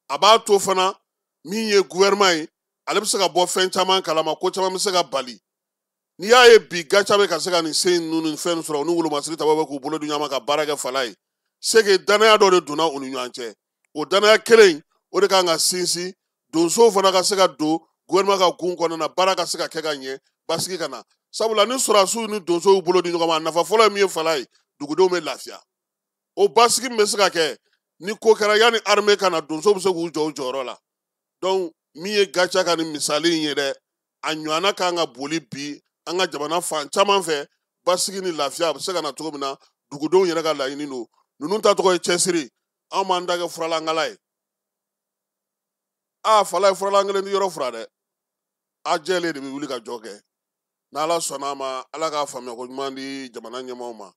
A b'a to fana min ye gouvernement ye, ale bɛ se ka bɔ fɛn caman kalama, ko caman bɛ se ka bali. N'i y'a ye bi Gaca bɛ ka se ka nin se ninnu ni fɛn sɔrɔ, u ni wolomasiri tabaw bɛ k'u bolo di ɲɔgɔn ma ka baara kɛ Falaye, c'est que danaya dɔ de donna u ni ɲɔgɔn cɛ. O danaya kelen in, o de kan ka sinsin donsow fana ka se ka don gouvernement ka gun kɔnɔna na, baara ka se ka kɛ ka ɲɛ, basigi ka na. Sabula ni sɔrɔdasiw ni donsow bolo di ɲɔgɔn ma, a nafa fɔlɔ ye min ye Falaye, dugudenw bɛ lafiya. O basigi min bɛ se ka kɛ ni ko kɛra yanni armée ka na, donsow bɛ se k'u jɔ u jɔyɔrɔ la. Donc min ye Gaca ka nin misali in ye dɛ, a ɲɔgɔnna kan ka boli bi an ka jamana fan caman fɛ, basigi ni lafiya a bɛ se ka na cogo min na, dugudenw yɛrɛ ka laɲini don. Ninnu ta tɔgɔ ye cɛsiri, anw b'an ta kɛ furalankala ye. Falaye, furalan kelen tɛ yɔrɔ fura dɛ, a jɛlen de bɛ wuli ka jɔ kɛ. N'Ala sɔnna a ma, Ala k'a faamuya ko ɲuman di jamana ɲɛmaaw ma.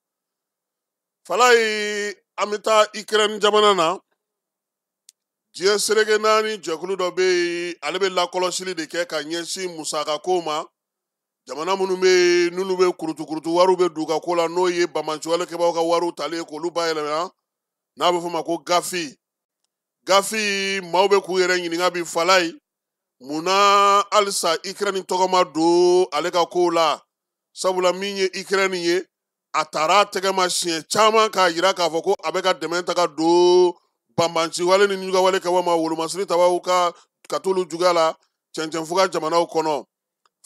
Falaye, an bɛ taa Ukraine jamana na. Diɲɛ seleke naani jɛkulu dɔ bɛ yen, ale bɛ lakɔlɔsili de kɛ ka ɲɛsin musakako ma. Jamana minnu bɛ yen n'olu bɛ kurutukurutu wariw bɛ d'u ka ko la, n'o ye banbaanciwalekɛbaaw ka wariw tali ye k'olu bayɛlɛma, n'a bɛ f'o ma ko GAFI. GAFI maaw bɛ k'u yɛrɛ ɲininka bi Falaye, munna halisa Ukraine tɔgɔ ma don ale ka kow la? Sabula min ye Ukraine ye, a taara a tɛgɛ ma siɲɛ caman k'a yira k'a fɔ ko a bɛ ka dɛmɛ ta ka don banbaanciwale ni ɲugawale kɛbaaw ma, wolomasiri tabaw ka t'olu juguya la cɛncɛnfuga jamanaw kɔnɔ.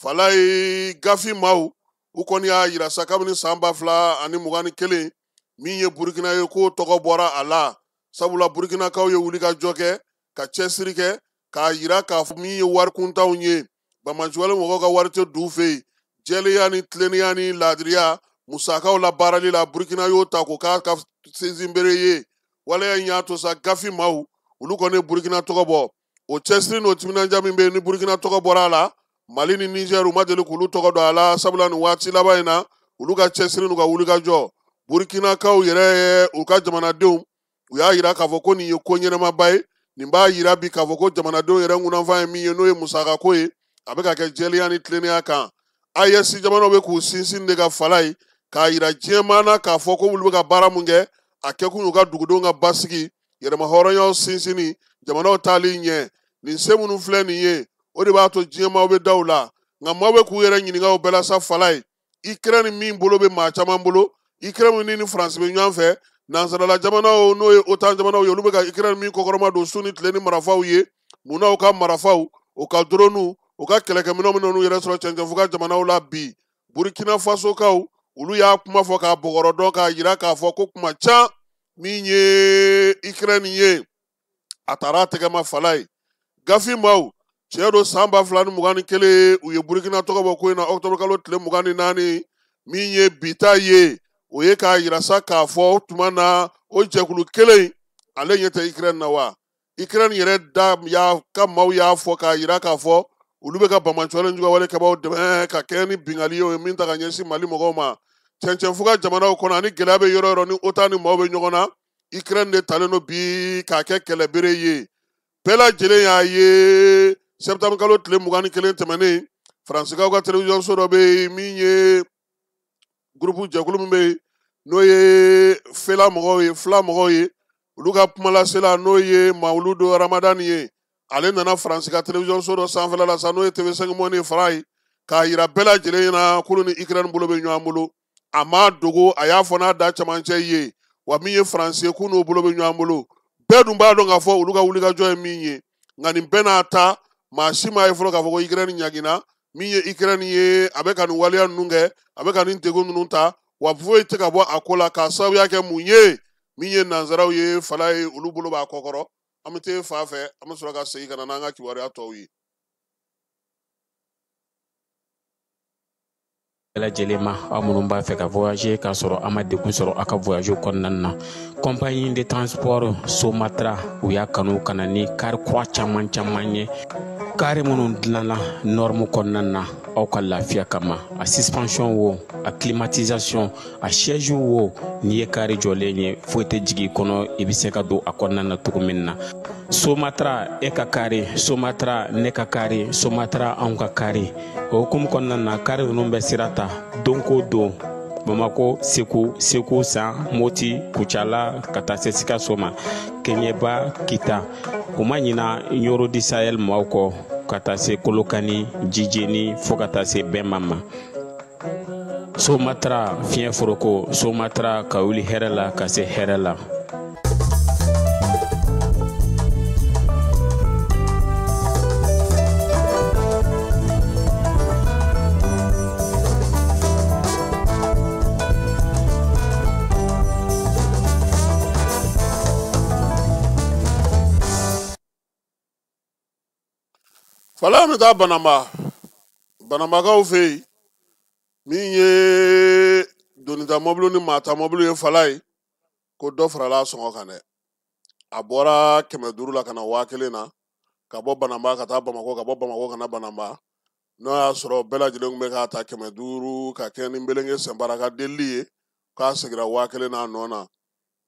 Falaye, GAFI maaw u kɔni y'a yira sa kabini san 2021, min ye Burukina ye k'o tɔgɔ bɔra a la. Sabula Burukinakaw ye wulikajɔ kɛ ka cɛsiri kɛ k'a yira k'a fɔ min ye wari kuntanw ye, banbaanciwale mɔgɔw ka wari tɛ d'u fɛ yen. Jɛlenya ni tilennenya ni laadiriya musakaw la baarali la, Burukina y'o ta k'o k'a ka sinsinbere ye. Waleya in y'a to sa GAFI maaw olu kɔni ye Burukina tɔgɔ bɔ. O cɛsiri n'o timinandiya min bɛ yen ni Burukina tɔgɔ bɔra a la, Mali ni Niger u ma deli k'olu tɔgɔ don a la. Sabula nin waati laban in na, olu ka cɛsiri n'u ka wulikajɔ, Burukinakaw yɛrɛ u ka jamanadenw u y'a yira k'a fɔ ko nin ye ko ɲɛnamaba ye. Nin b'a yira bi k'a fɔ ko jamanadenw yɛrɛ ŋunanfan ye min ye, n'o ye musakako ye, a bɛ ka kɛ jɛlenya ni tilennenya kan. AES jamanaw bɛ k'u sinsin de ka Falaye k'a yira diɲɛmaa na k'a fɔ ko olu bɛ ka baara mun kɛ, a kɛkun y'u ka dugudenw ka basigi, yɛrɛmahɔrɔnyaw sinsinni, jamanaw taali ɲɛ. Nin se minnu filɛ nin ye, o de b'a to diɲɛmaaw bɛ da u la. Nka maaw bɛ k'u yɛrɛ ɲininka o bɛɛ la sa Falaye, Ukraine min bolo bɛ maa caman bolo, Ukraine min ni Faransi bɛ ɲɔgɔn fɛ, nansarala jamanaw n'o ye OTAN jamanaw ye, olu bɛ ka Ukraine min kɔkɔrɔma don su ni tile ni marifaw ye. Munna u ka marifaw, u ka drone, u ka kɛlɛkɛminɛnw bɛ n'u yɛrɛ sɔrɔ cɛncɛnfuga jamanaw la bi? Burkina Fasokaw olu y'a kuma fɔ k'a bɔgɔrɔ dɔn k'a yira k'a fɔ ko kuma ca min ye Ukraine ye, a taara a tɛgɛ ma Falaye. GAFI maaw tiɲɛ don, san 2021 u ye Burukina tɔgɔ bɔ ko in na, octobre kalo tile 24, min ye bi ta ye, o ye k'a yira sa k'a fɔ o tuma na o jɛkulu kelen ale ɲɛ tɛ Ukraine na wa. Ukraine yɛrɛ da y'a ka maaw y'a fɔ k'a yira k'a fɔ olu bɛ ka banbaanciwale jugawale kɛbaaw dɛmɛ ka kɛɲɛ ni binkanni ye, o ye min ta ka ɲɛsin Mali mɔgɔw ma. Cɛncɛnfuga jamanaw kɔnɔ ani gɛlɛya bɛ yɔrɔ yɔrɔ ni OTAN ni maaw bɛ ɲɔgɔn na, Ukraine de talen don bi k'a kɛ kɛlɛbere ye. Bɛɛ lajɛlen y'a ye septembre kalo tile 21 tɛmɛnen, Faransikaw ka télévision so dɔ bɛ yen min ye groupe jɛkulu min bɛ yen n'o ye fela mɔgɔw ye, fila mɔgɔw ye, olu ka kumalasela n'o ye Mawuludu Ramadani ye, ale nana Faransi ka télévision so dɔ sanfɛla la sa, n'o ye TV5 Monde ye, fara ye k'a yira bɛɛ lajɛlen ɲɛna k'olu ni Ukraine bolo bɛ ɲɔgɔn bolo. A m'a dogo, a y'a fɔ n'a da cɛmancɛ ye, wa min ye Faransi ye k'u n'o bolo bɛ ɲɔgɔn bolo. Bɛɛ dun b'a dɔn k'a fɔ olu ka wulikajɔ ye min ye. Nka nin bɛɛ n'a ta, maa si m'a ye fɔlɔ k'a fɔ ko Ukraine ɲagina. Min ye Ukraine ye, a bɛ ka nin waleya ninnu kɛ, a bɛ ka nin degun ninnu ta, wa foyi tɛ ka bɔ a ko la k'a sababuya kɛ mun ye? Min ye nansaraw ye, Falaye, olu bolo b'a kɔkɔrɔ. An bɛ t'e fa fɛ, an bɛ sɔrɔ ka segin ka na n'an ka kibaruya tɔw ye. Bɛɛ lajɛlen ma, aw minnu b'a fɛ ka voyager k'a sɔrɔ a ma degun sɔrɔ aw ka voyage kɔnɔna na, compagnie de transport Somatra u y'a kanu ka na ni kari kura caman caman ye, kari minnu dilanna norme kɔnɔna na aw ka lafiya kama. A suspension wo, a climatisation, a siège wo, n'i ye kari jɔlen ye foyi tɛ jigin i kɔnɔ, i bɛ se ka don a kɔnɔna na cogo min na. Somatra e ka kari, Somatra ne ka kari, Somatra anw ka kari. O hukumu kɔnɔna na, kari ninnu bɛ sira ta don ko don, Bamako, Segu, Segu San, Moti, Kucala ka taa se Sikaso ma, Kɛɲɛba, Kita. U ma ɲina Ɲoro di Sahel maaw kɔ ka taa se Kolokani, Jijeni fo ka taa se Bɛnba ma. Somatra fiɲɛ foroko, Somatra ka wuli hɛrɛ la ka se hɛrɛ la. Fala bɛ taa Banamba, Banambakaw fɛ yen, min ye donita mɔbili ni maata mɔbili ye, Fala ye ko dɔ farala a sɔngɔ kan dɛ. A bɔra 500 la ka na 1000 na, ka bɔ Banamba ka taa Bamakɔ, ka bɔ Bamakɔ ka na Banamba. N'o y'a sɔrɔ bɛɛ lajɛlen tun bɛ k'a ta 500 ka kɛ ni nbelenke senbara ka delili ye, k'a seginna 1000 n'a nɔ na.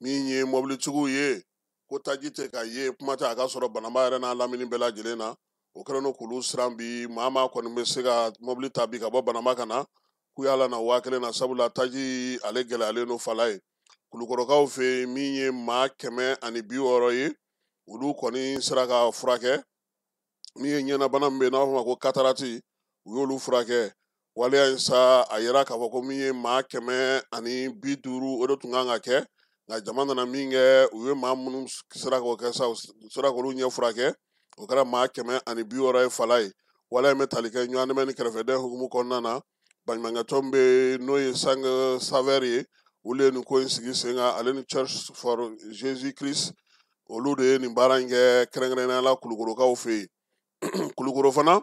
Min ye mɔbilitigiw ye, ko taji tɛ ka ye, kuma tɛ a ka sɔrɔ Banamba yɛrɛ n'a lamini bɛɛ lajɛlen na. O kɛlen don k'olu siran bi. Maa maa kɔni bɛ se ka mobili ta bi ka bɔ Banamba ka na, k'u y'a lana 1000 na, sabula taji ale gɛlɛyalen don fala ye. Kulukɔrɔkaw fɛ yen, min ye maa 160 ye, olu kɔni sera ka furakɛ. Min ye ɲɛnabana min bɛ yen n'a b'a fɔ ma ko katarati, u y'olu furakɛ. Waleya in sa, a yira k'a fɔ ko min ye maa 150, o de tun kan ka kɛ, nka jama nana min kɛ, u ye maa minnu sera k'o kɛ sa, u sera k'olu ɲɛ furakɛ, o kɛra maa 160 ye fala ye. Waleya in bɛ tali kɛ ɲɔgɔn dɛmɛ ni kɛrɛfɛdɛn hukumu kɔnɔna na. Baɲumankɛtɔn bɛ yen, n'o ye Sang Saveur ye, olu ye nin ko in sigi sen kan, ale ni Church for Jesus Christ, olu de ye nin baara in kɛ kɛrɛnkɛrɛnnenya la Kulukorokaw fɛ yen. Kulukoro fana,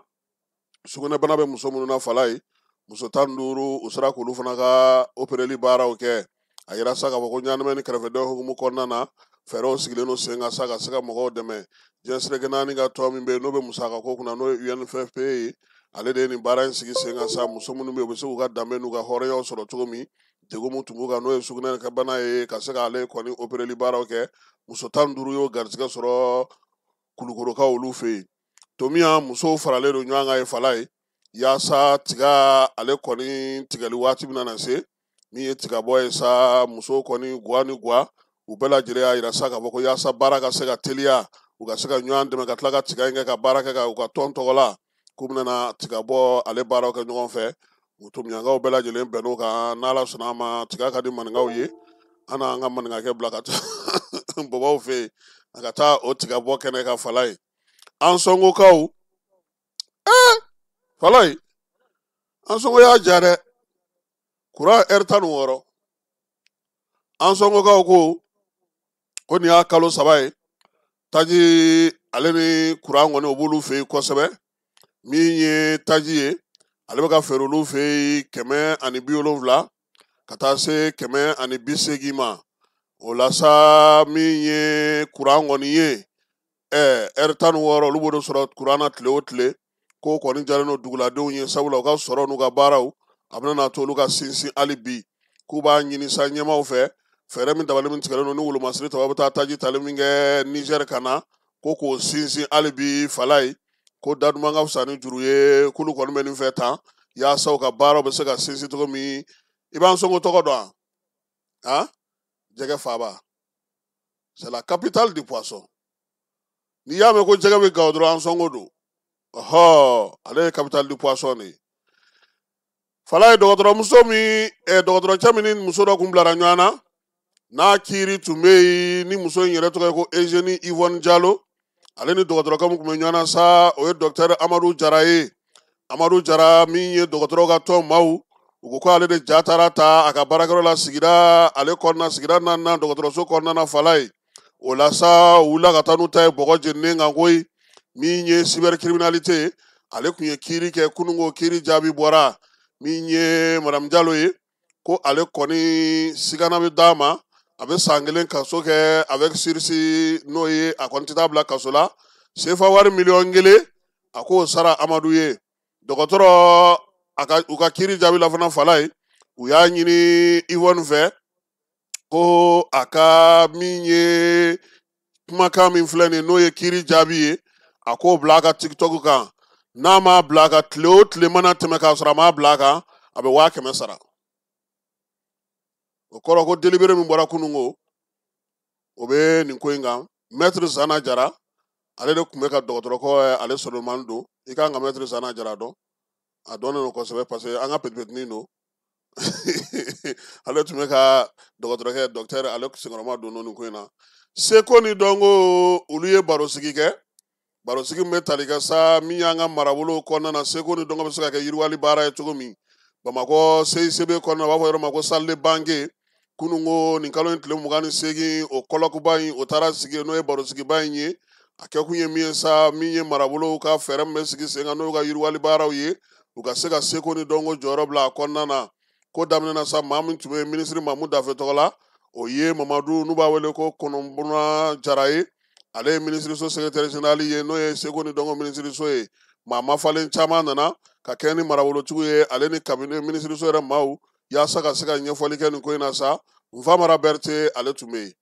sugunɛbana bɛ muso minnu na fala ye, muso 15, u sera k'olu fana ka opereli baaraw kɛ. A yira sa k'a fɔ ko ɲɔgɔndɛmɛ ni kɛrɛfɛdɛn hukumu kɔnɔna na, fɛɛrɛw sigilen don sen kan sa ka se ka mɔgɔw dɛmɛ. Diɲɛ seleke naani ka tɔn min bɛ yen n'o bɛ musaka ko kunna, n'o ye UNFPA ye, ale de ye nin baara in sigi sen kan sa. Muso minnu bɛ yen, u bɛ se k'u ka danbe n'u ka hɔrɔnyaw sɔrɔ cogo min, degun min tun b'u kan, n'o ye sugunɛ kɛ bana ye, ka se k'ale kɔni opereli baaraw kɛ. Muso 15 y'o garijɛgɛ sɔrɔ Kulukorokaw olu fɛ yen. Tomiya musow faralen don ɲɔgɔn kan ye fala ye, yaasa tiga ale kɔni tigɛli waati bɛna na se. Min ye tigabɔ ye sa, musow kɔni guwa ni guwa, u bɛɛ lajɛlen y'a yira sa k'a fɔ ko yaasa baara ka se ka teliya, u ka se ka ɲɔgɔn dɛmɛ ka tila ka tiga in kɛ ka baara kɛ ka u ka tɔn tɔgɔ la, k'u bɛna na tigabɔ ale baaraw kɛ ɲɔgɔn fɛ. Tomiyankaw bɛɛ lajɛlen bɛnn'o kan. N'Ala sɔnna a ma, tiga ka di maninkaw ye, an n'an ka maninkakɛ bila ka taa bɔbɔw fɛ yen, a ka taa o tigabɔ kɛnɛ ka fala ye. An sɔngokaw, fala ye, an sɔngo y'a ja dɛ, kuran ɛri 16. An sɔngokaw ko nin y'a kalo 3 ye, taji ale ni kuran kɔni o b'olu fɛ yen kosɛbɛ. Min ye taji ye, ale bɛ ka feere olu fɛ yen 170 ka taa se 180 ma. O la sa, min ye kuran kɔni ye, ɛri 16, olu b'o de sɔrɔ kuran na tile o tile. Ko kɔni jalen don duguladenw ye, sabula u ka sɔrɔ n'u ka baaraw a bɛna na to olu ka sinsin hali bi. K'u b'a ɲini sa ɲɛmaaw fɛ, fɛɛrɛ min dabali min tigɛlen don ni wolomasiri taba bɛ taa taji tali min kɛ Nizɛri ka na, ko k'o sinsin hali bi fala ye. Ko da duman ka fisa ni juru ye, k'olu kɔni bɛ nin fɛ tan yaasa u ka baaraw bɛ se ka sinsin cogo min. I b'an sɔngo tɔgɔ dɔn wa? Jɛgɛ faaba, c'est la capitale du poisson. N'i y'a mɛn ko jɛgɛ bɛ Gawo dɔrɔn, an sɔngo don. Ɔhɔ, ale ye capitale du poisson de ye. Fala ye, dɔgɔtɔrɔmuso min, dɔgɔtɔrɔcɛ min ni muso dɔ kun bilara ɲɔgɔn na, n'a kiiri tun bɛ yen, ni muso in yɛrɛ tɔgɔ ye ko Eugénie Yvonne Diallo, ale ni dɔgɔtɔrɔkɛ min tun bɛ ɲɔgɔn na sa, o ye docteur Amadu Jara ye. Amadu Jara min ye dɔgɔtɔrɔw ka tɔn maaw, u ko k'ale de ja taara ta a ka baarakɛyɔrɔ la sigida ale kɔnɔna, sigida naaninan dɔgɔtɔrɔso kɔnɔna na fala ye. O la sa, u wulila ka taa n'u ta ye bɔgɔ jeninen kan koyi. Min ye cybercriminalité ye, ale tun ye kiiri kɛ kununko, kiiri jaabi bɔra. Min ye madame Diallo ye, ko ale kɔni sigana bɛ d'a ma, a bɛ san 1 kaso kɛ avec sursis, n'o ye a kɔni tɛ taa bila kaso la. Sefa wari 1,000,000, a k'o sara Amadu ye. Dɔgɔtɔrɔ a ka u ka kiiri jaabi la fana fala ye, u y'a ɲini Yvonne fɛ ko a ka min ye kumakan min filɛ nin ye, n'o ye kiiri jaabi ye, a k'o bila a ka TikTok kan. N'a m'a bila a kan, tile o tile mana tɛmɛ k'a sɔrɔ a m'a bila a kan, a bɛ 100,000 sara. O kɔrɔ ko délibéré min bɔra kununko, o bɛ nin ko in kan. Maître Zana Jara, ale de tun bɛ ka dɔgɔtɔrɔkɔ ale Solomani don. I kan ka Maître Zana Jara dɔn, a dɔnnen don kosɛbɛ parce que an ka petipetinin don. Ale tun bɛ ka dɔgɔtɔrɔkɛ docteur ale senkɔrɔma don nin ko in na. Seko ni dɔnko, olu ye barosigi kɛ. Barosigi min bɛ tali kɛ sa min y'an ka marabolo kɔnɔna na, seko ni dɔnko bɛ se ka kɛ yiriwali baara ye cogo min. Bamakɔ CICB kɔnɔna, u b'a fɔ yɔrɔ ma ko salle de banque. Kununko nin kalo in tile 28, o kɔlɔkuba in o taara sigi, n'o ye barosigiba in ye. A kɛkun ye min ye sa, min ye marabolow ka fɛɛrɛ min bɛ sigi sen kan, n'o y'u ka yiriwali baaraw ye, u ka se ka seko ni dɔnko jɔyɔrɔ bila a kɔnɔna na. Ko daminɛna sa, maa min tun bɛ minisiri Mamu Dafe tɔgɔ la, o ye Mamadu, n'u b'a wele ko Kɔnɔbuna Jara ye. Ale ye minisiriso secrétaire général ye, n'o ye seko ni dɔnko minisiriso ye. Maa mafalen caman nana ka kɛ ni marabolotigiw ye, ale ni cabinet minisiriso yɛrɛ maaw, yaasa ka se ka ɲɛfɔli kɛ nin ko in na sa. Nfamara Berete, ale tun bɛ yen.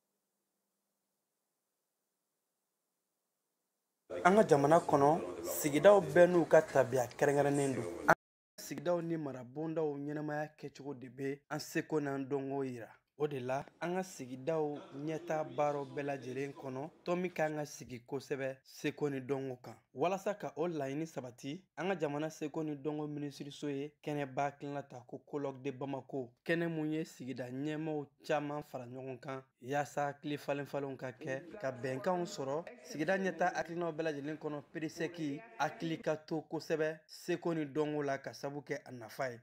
An ka jamana kɔnɔ, sigidaw bɛɛ n'u ka tabiya kɛrɛnkɛrɛnnen don. Sigidaw ni marabondaw ɲɛnamaya kɛcogo de bɛ an seko n'an dɔnko yira. O de la, an ka sigidaw ɲɛta baaraw bɛɛ lajɛlen kɔnɔ, tɔn min kan ka sigi kosɛbɛ seko ni dɔnko kan. Walasa ka o laɲini sabati, an ka jamana seko ni dɔnko minisiriso ye kɛnɛba hakilina ta ko Colloque de Bamako, kɛnɛ mun ye sigida ɲɛmaaw caman fara ɲɔgɔn kan yaasa hakili falen falenw ka kɛ ka bɛnkanw sɔrɔ sigida ɲɛta hakilinaw bɛɛ lajɛlen kɔnɔ. PDSEC hakili ka to kosɛbɛ seko ni dɔnko la ka sabu kɛ a nafa ye.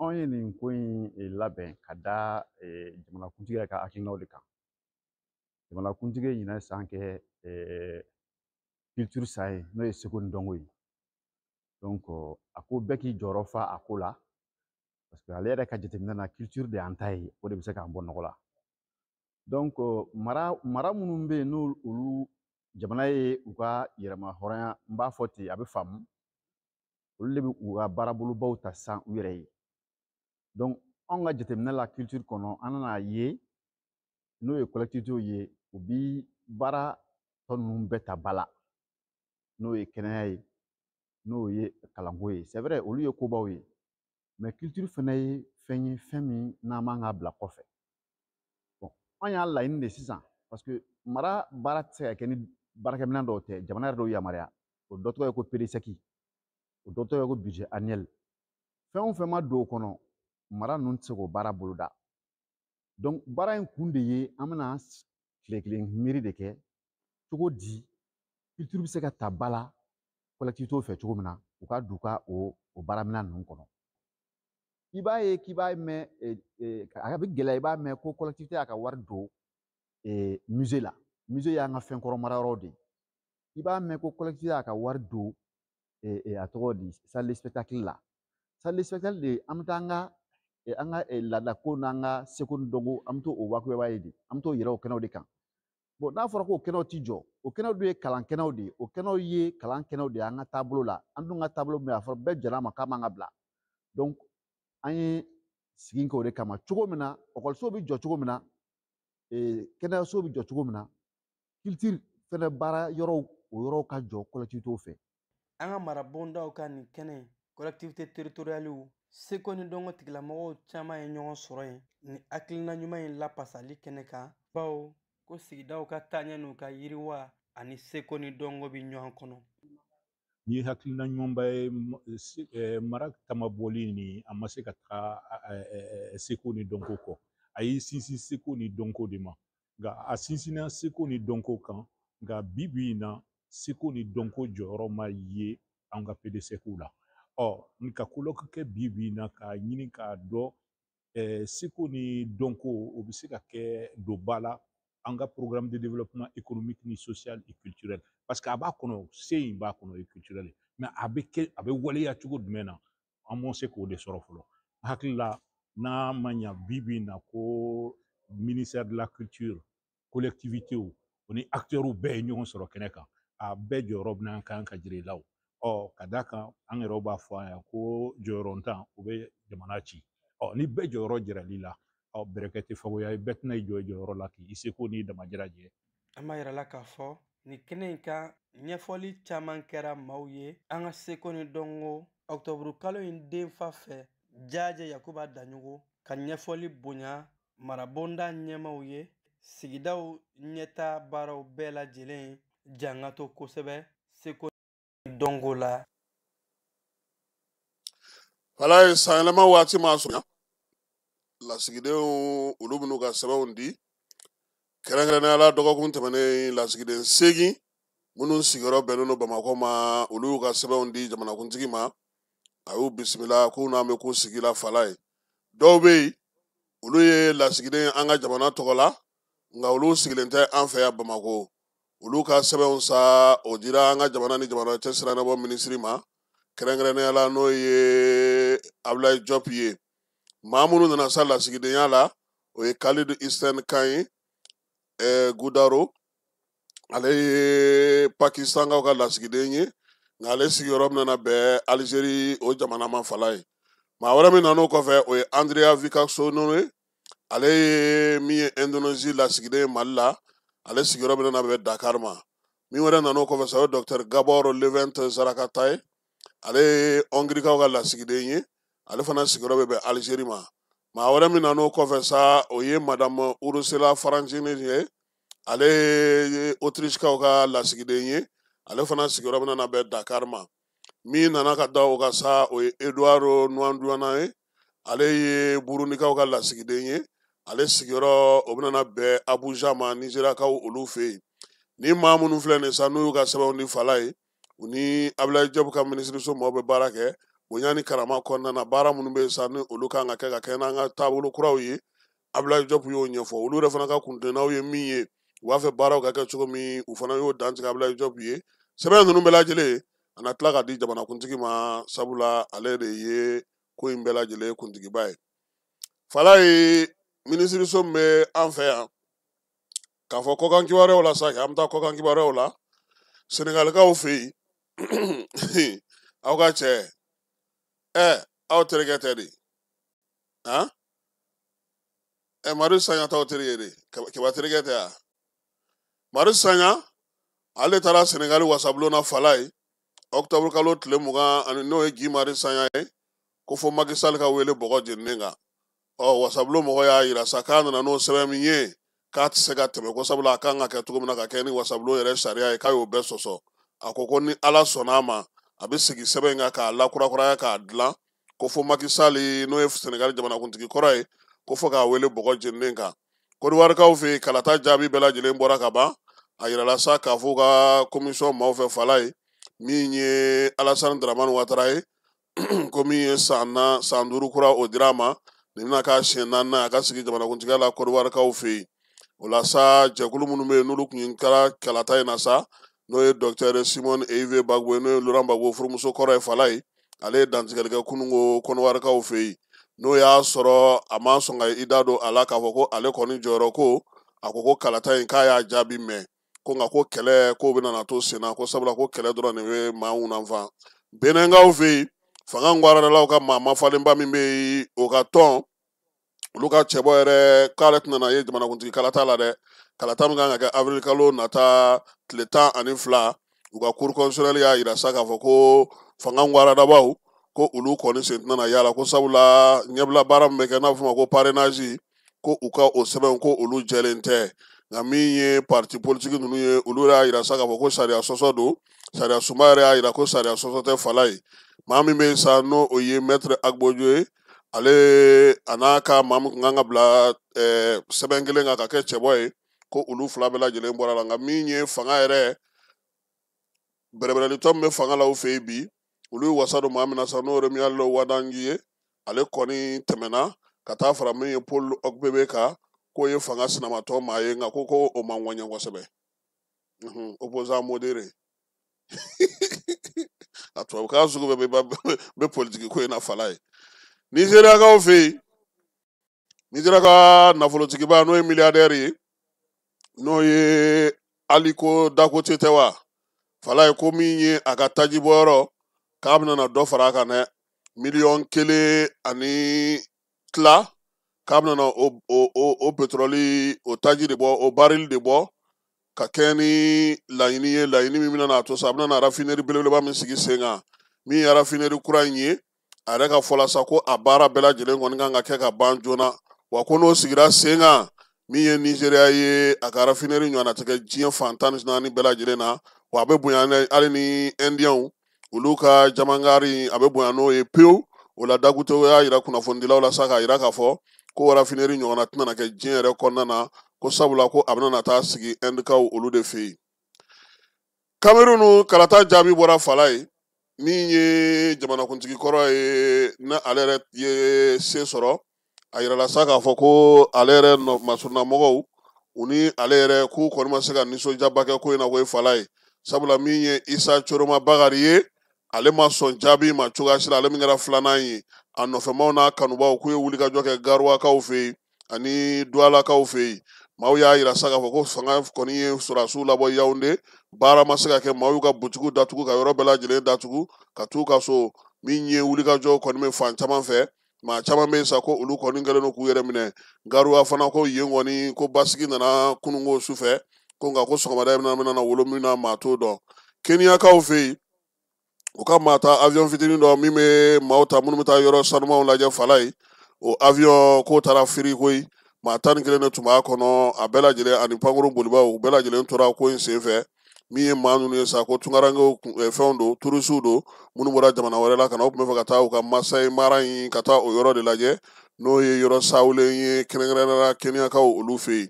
Anw ye nin ko in labɛn ka da jamanakuntigi yɛrɛ ka hakilinaw de kan. Jamanakuntigi ye ɲinɛ san kɛ culture san ye, n'o ye seko ni dɔnko ye. Donc a ko bɛɛ k'i jɔyɔrɔ fa a ko la, parce que ale yɛrɛ ka jateminɛ na, culture de y'an ta ye, o de bɛ se k'an bɔ nɔgɔ la. Donc mara minnu bɛ yen, n'olu olu jamana ye u ka yɛrɛma hɔrɔnya, n b'a fɔ ten, a bɛ faamu, olu de bɛ u ka baarabolobaw ta sisan u yɛrɛ ye. Donc anw ka jateminɛ la culture kɔnɔ, an nana ye n'o ye collectivités ye, u bi baara tɔ ninnu bɛɛ ta ba la, n'o ye kɛnɛya ye, n'o ye kalanko ye. C'est vrai, olu ye kobaw ye, mais culture fana ye fɛn ye, fɛn min n'an man ka bila kɔfɛ. Bon, an y'a laɲini de sisan, parce que mara baara tɛ se ka kɛ ni baarakɛminɛn dɔw tɛ. Jamana yɛrɛ dɔw yamaruya, o dɔ tɔgɔ ye ko PDSEC, o dɔ tɔgɔ ye ko budget annuel. Fɛn o fɛn ma don o kɔnɔ, mara ninnu tɛ se k'o baara boloda. Donc baara in kun de ye, an bɛna tile kelen miiri de kɛ cogo di culture bɛ se ka ta ba la collectivités fɛ cogo min na, u ka don u ka o baaraminɛn ninnu kɔnɔ. I b'a ye k'i b'a mɛn, a bɛ gɛlɛya, i b'a mɛn ko collectivité y'a ka wari don musée la. Musée y'an ka fɛn kɔrɔ marayɔrɔ de ye. I b'a mɛn ko collectivité y'a ka wari don, a tɔgɔ di, salle de spectacle la. Salle de spectacle de, an bɛ taa an ka laadako n'an ka seko ni dɔnko, an bɛ t'o wakuba ye de, an bɛ t'o yɛrɛ o kɛnɛw de kan. Bon, n'a fɔra k'o kɛnɛw ti jɔ, o kɛnɛw dun ye kalan kɛnɛw de ye, o kɛnɛw ye kalan kɛnɛw de ye an ka taabolo la. An dun ka taabolo min, a fɔra bɛɛ jɛn'a ma k'a man ka bila. Donc an ye sigi kɛ o de kama, cogo min na ekɔliso bɛ jɔ cogo min na, kɛnɛyaso bɛ jɔ cogo min na, culture fɛnɛ baara yɔrɔw, o yɔrɔw ka jɔ collectivités fɛ. An ka marabondaw ka nin kɛnɛ, collectivité territoriales, seko ni dɔnko tigilamɔgɔw caman ye ɲɔgɔn sɔrɔ yen ni hakilina ɲuman in lapasali kɛnɛ kan, bawo ko sigidaw ka taaɲɛ n'u ka yiriwa ani seko ni dɔnko bɛ ɲɔgɔn kɔnɔ. Ni ye hakilina ɲumanba ye. Mara tamabɔli ni a ma se ka taga seko ni dɔnko kɔ, a y'i sinsin seko ni dɔnko de ma, nka a sinsinna seko ni dɔnko kan. Nka bi bi in na, seko ni dɔnko jɔyɔrɔ ma ye an ka PDSEC la. Ɔ nka colloque kɛ bi bi in na k'a ɲini k'a dɔn seko ni dɔnko, o bɛ se ka kɛ don ba la an ka programme de développement économique ni social et culturel, parce que a b'a kɔnɔ, se in b'a kɔnɔ, ye culturel, mais a bɛ kɛ, a bɛ waleya cogo jumɛn na, an m'o se k'o de sɔrɔ fɔlɔ. Hakili la, n'a ma ɲa bi bi in na ko ministère de la culture, collectivité o ni acteurs bɛɛ ye ɲɔgɔn sɔrɔ kɛnɛ kan, a bɛɛ jɔyɔrɔ bɛna kan ka jira i la. O ɔ ka d'a kan, an yɛrɛw b'a fɔ an ye ko jɔyɔrɔntan, o bɛ jamana ci. Ɔ ni bɛɛ jɔyɔrɔ jirali la, ɔ bɛrɛkɛ tɛ fagoya ye, bɛɛ tɛna i jɔ i jɔyɔrɔ la k'i seko n'i damajira jɛ. An b'a yira la k'a fɔ nin kɛnɛ in kan, ɲɛfɔli caman kɛra maaw ye an ka seko ni dɔnko ɔktɔburu kalo in denfa fɛ, Jajɛ Yakuba Daɲogo ka ɲɛfɔli bonya marabonda ɲɛmaw ye sigidaw ɲɛta baaraw bɛɛ lajɛlen janka to kosɛbɛ seko dɔnko la. Wala ye sanyɛlɛma waati ma surunya, lasigidenw olu bɛn'u ka sɛbɛnw di. Kɛrɛnkɛrɛnnenya la, dɔgɔkun tɛmɛnen, lasigiden 8 minnu sigiyɔrɔ bɛnnen don Bamakɔ ma, olu y'u ka sɛbɛnw di jamanakuntigi ma. A y'u bisimila k'u n'an bɛ k'u sigi la fala ye. Dɔw bɛ yen, olu ye lasigiden an ka jamana tɔgɔ la, nka olu sigilen tɛ an fɛ yan Bamakɔ. Olu ka sɛbɛnw sa, o dira an ka jamana ni jamana cɛ siranɛbɔ minisiri ma, kɛrɛnkɛrɛnnenya la n'o ye Abdoulaye Diop ye. Maa minnu nana sa lasigidenya la, o ye Khalid Hussein Kan ye, Gudaro, ale ye Pakistankaw ka lasigiden ye, nka ale sigiyɔrɔ bɛna bɛn Algérie o jamana ma fala ye. Maa wɛrɛ min nan'o kɔfɛ, o ye Andrea Wicaksono ye, ale ye min ye Indonésie lasigiden ye Mali la, ale sigiyɔrɔ bɛna bɛn Dakar ma. Min wɛrɛ nana o kɔfɛ sa, o ye Docteur Gabor Levent Zarakata ye, ale ye Hɔngirikaw ka lasigiden ye, ale fana sigiyɔrɔ bɛ bɛn Alizeri ma. Maa wɛrɛ min nana o kɔfɛ sa, o ye Madame Ursula Farancini ye, ale ye Autrichekaw ka lasigiden ye, ale fana sigiyɔrɔ bɛna na bɛn Dakar ma. Min nana ka da o kan sa, o ye Eduardo Nwanduana ye, ale ye Burundikaw ka lasigiden ye, ale sigiyɔrɔ o bɛna na bɛn Abuja ma, Nizeriyakaw olu fɛ yen. Ni maa minnu filɛ nin sa, n'u y'u ka sɛbɛnw di fala ye, u ni Abdoulaye Diop ka minisiriso maaw bɛ baara kɛ bonya ni karama kɔnɔna na. Baara minnu bɛ yen sa, ni olu kan ka kɛ ka kɛ n'an ka taabolo kuraw ye, Abdoulaye Diop y'o ɲɛfɔ. Olu yɛrɛ fana ka kuntilennaw ye min ye, u b'a fɛ baaraw ka kɛ cogo min, u fana y'o dantigɛ Abdoulaye Diop ye. Sɛbɛn ninnu bɛɛ lajɛlen a na tila ka di jamanakuntigi ma, sabula ale de ye ko in bɛɛ lajɛlen kuntigiba ye. Fala ye minisiriso min bɛ an fɛ yan, k'a fɔ kɔkan kibaruyaw la sa, an bɛ taa kɔkan kibaruyaw la. Senegalikaw fɛ yen, aw ka cɛ, aw terikɛ tɛ de, han? Marius Sagna t'aw teri ye de, Keba terikɛ tɛ yan. Marius Sagna, ale taara Senegali wasabulon na fala ye octobre kalo tile 20 ani, n'o ye Guy Marius Sagna ye, ko fo Macky Sall ka wele bɔgɔ jeninen kan. Wasabulon mɔgɔ y'a yira sa k'a nana n'o sɛbɛn min ye, k'a tɛ se ka tɛmɛ, ko sabula a kan ka kɛ cogo min na ka kɛ ni wasabulon yɛrɛ sariya ye, k'a y'o bɛɛ sɔsɔ. A ko ko ni Ala sɔnna a ma, a bɛ segin sɛbɛn in kan k'a lakurakuraya k'a dilan, ko fo Macky Sall, n'o ye Senegali jamanakuntigi kɔrɔ ye, ko fo k'a wele bɔgɔ jeninen kan. Kɔdiwarikaw fɛ yen, kalata jaabi bɛɛ lajɛlen bɔra ka ban. A yirala sa k'a fɔ u ka komisɔn maaw fɛ fala ye, min ye Alassane Dramane Ouattara ye, ko min ye san 5 kura o dira a ma, nin bɛna k'a siɲɛ 4nan a ka sigi jamanakuntigiya la Kɔdiwarikaw fɛ yen. O la sa, jɛkulu minnu bɛ yen n'olu tun kɛra kalata in na sa, n'o ye Docteur Simone Ehivet Gbagbo ye, n'o ye Laurent Gbagbo furumuso kɔrɔ ye fala ye, ale ye dantigɛli kɛ kununko Kɔdiwarikaw fɛ yen. N'o y'a sɔrɔ a ma sɔn ka i da don a la k'a fɔ ko ale kɔni jɔyɔrɔ ko, a ko ko kalata in k'a y'a jaabi mɛn, ko nka ko kɛlɛ k'o bɛna na to sen na, ko sabula ko kɛlɛ dɔrɔn de bɛ maa nanfa. Benɛnkaw fɛ yen, fanga ngwaralalaw ka maa mafalenba min bɛ yen, o ka tɔn olu ka cɛbɔ yɛrɛ k'ale tɛna na ye jamanakuntigi kalata la dɛ. Kalata min kan ka kɛ avril kalo nata tile 12, u ka cour constitutionnelle y'a yira sa k'a fɔ ko fanga ngwaradabaw ko olu kɔni sen tɛna na y'a la, ko sabula ɲɛbila baara min bɛ kɛ n'a bɛ f'o ma ko parrainage, ko u ka o sɛbɛnw ko olu jɛlen tɛ. Nka min ye parti politique ninnu ye, olu y'a yira sa k'a fɔ ko sariya sɔsɔ don. Sariya sunba yɛrɛ y'a yira ko sariya sɔsɔ tɛ fala ye. Maa min bɛ yen sa, n'o o ye maître Agbojo ye, ale a n'a ka maa min tun kan ka bila sɛbɛn kelen kan ka kɛ cɛbɔ ye, ko olu fila bɛɛ lajɛlen bɔra la. Nka min ye fanga yɛrɛ bɛrɛbɛrɛlitɔ min bɛ fanga la u fɛ yen bi, olu ye wasa don maa min na sa, n'o ye Romuald Wadagni ye, ale kɔni tɛmɛna ka taa fara min ye Paul Ogbebe kan, k'o ye fanga sinamatɔ maa ye, nka ko o ma ŋɔɲɛ kosɛbɛ, opposant modéré. A tubabukan sugu bɛɛ bɛ politiki ko in na fala ye. Nizeriyakaw fɛ yen, Nizeriya ka nafolotigiba n'o ye milliardaire ye, n'o ye Aliko Dangote tɛ wa fala ye, ko min ye a ka tajibɔyɔrɔ k'a bɛna na dɔ fara a kan dɛ, 1.5 million k'a bɛna na o pétrole o taji de bɔ, o baril de bɔ, ka kɛ ni laɲini ye, laɲini min bɛna n'a to sa, a bɛna na raffinerie belebeleba min sigi sen kan, min ye raffinerie kura in ye. A yɛrɛ ka fɔ la sa ko a baara bɛɛ lajɛlen kɔni kan ka kɛ ka ban joona, wa ko n'o sigira sen kan, min ye Nizeriya ye, a ka raffinerie ɲɔgɔnna tɛ kɛ diɲɛ fan 14 bɛɛ lajɛlen na, wa a bɛ bonya hali ni Indiyɛnw olu ka jamangari, a bɛ bonya n'o ye pewu. O la Dangote y'a yira kunnafonidilaw la sa k'a yira k'a fɔ ko raffinerie ɲɔgɔnna tɛna na kɛ diɲɛ yɛrɛ kɔnɔna na, ko sabula ko a bɛna na taa sigi Indikaw olu de fɛ yen. Cameroun kalata jaabi bɔra fala ye, min ye jamanakuntigi kɔrɔ ye, ni ale yɛrɛ ye se sɔrɔ, a yirala sa k'a fɔ ko ale yɛrɛ masurunnamɔgɔw u ni ale yɛrɛ k'u kɔni ma se ka nisɔndiyaba kɛ ko in na ko ye fala ye, sabula min ye Isa Coroma Bakari ye, ale ma sɔn jaabi ma cogoya si la, ale min kɛra filanan ye, a nɔfɛmaw n'a kanubaw k'u ye wulikajɔ kɛ Garuwakaw fɛ yen ani Duwalakaw fɛ yen. Maaw y'a yira sa k'a fɔ ko fanga kɔni ye sɔrɔdasiw labɔ Yawunde, baara ma se ka kɛ, maaw y'u ka butigiw datugu ka yɔrɔ bɛɛ lajɛlen datugu ka t'u ka so. Min ye wulikajɔ kɔni bɛ fan caman fɛ, maa caman bɛ yen sa ko olu kɔni kɛlen don k'u yɛrɛ minɛ. Garuwa fana ko yen kɔni ko basigi nana kununko su fɛ, Ko nka ko sɔgɔmada in bɛna na wolo min na, maa t'o dɔn. Keniyakaw fɛ yen, u ka maa ta avion fitinin dɔ min bɛ maaw ta minnu bɛ taa yɔrɔ sanumanw lajɛ fala ye, o avion k'o taara firi koyi. Maa 11 de tun b'a kɔnɔ, a bɛɛ lajɛlen ani pankurun bolibaw, u bɛɛ lajɛlen tora ko in senfɛ. Min ye maa ninnu ye sa, ko tunkarankew fɛnw don, turisiw don minnu bɔra jamana wɛrɛ la ka na. U tun bɛ fɛ ka taa u ka Masai Mara in, ka taa o yɔrɔ de lajɛ, n'o ye yɔrɔ sawulen ye, kɛrɛnkɛrɛnnenya la Keniyakaw olu fɛ yen.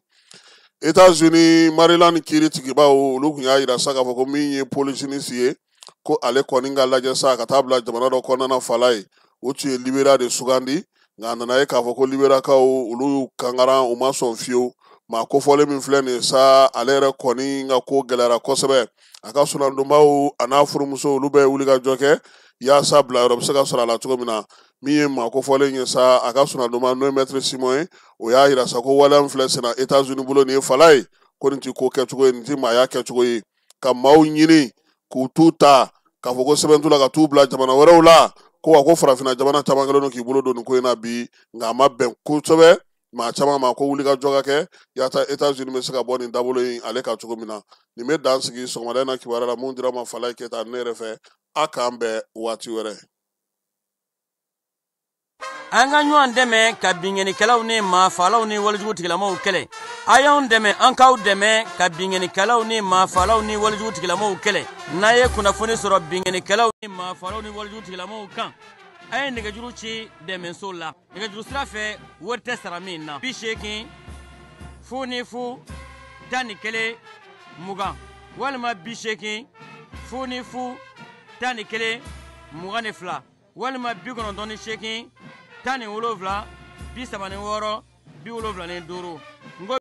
Etats-Unis Maryland kiiri tigibaw olu tun y'a yira sa k'a fɔ ko min ye Paul Zinisi ye, ko ale kɔni ka lajɛ sa ka taa bila jamana dɔ kɔnɔna na fala ye. U tun ye Liberia de sugandi, nka a nana ye k'a fɔ ko Liberakaw olu y'u kankaran, u ma sɔn fiyewu. Maa kofɔlen min filɛ nin ye sa, ale yɛrɛ kɔni ka ko gɛlɛyara kosɛbɛ. A ka sunadonbaw a n'a furumuso olu bɛɛ wuli ka jɔ kɛ yaasa bilayɔrɔ bɛ se ka sɔrɔ a la cogo min na. Min ye maa kofɔlen ye sa, a ka sunadonba n'o ye Maître Simon ye, o y'a yira sa ko waleya min filɛ senna Etats-Unis bolo nin ye fala ye, ko nin ti ko kɛcogo ye, nin ti maaya kɛcogo ye, ka maaw ɲini k'u t'u ta k'a fɔ ko sɛbɛn t'u la ka t'u bila jamana wɛrɛw la. Ko wa ko farafinna jamana caman kɛlen don k'i bolo don nin ko in na bi, nka a ma bɛn kosɛbɛ maa caman ma ko wuli ka jɔ ka kɛ yaasa Etats-Unis bɛ se ka bɔ nin dabolo in ale kan cogo min na. Nin bɛ dan sigi sɔgɔmada in na kibaruya la mun dira ma Falaye Keyita ne yɛrɛ fɛ. A k'an bɛn waati wɛrɛ. An ka ɲɔgɔn dɛmɛ ka binkannikɛlaw ni maafaalaw ni walejugu tigilamaw kɛlɛ. A y'anw dɛmɛ, an k'aw dɛmɛ ka binkannikɛlaw ni maafaalaw ni walejugu tigilamaw kɛlɛ. N'a ye kunnafoni sɔrɔ binkannikɛlaw ni maafaalaw ni walejugu tigilamaw kan, a ye nɛgɛjuru ci dɛmɛso la nɛgɛjuru sira fɛ, wari tɛ sara min na: 80 00 11 20 walima 80 00 11 22 walima 98 17 36 75.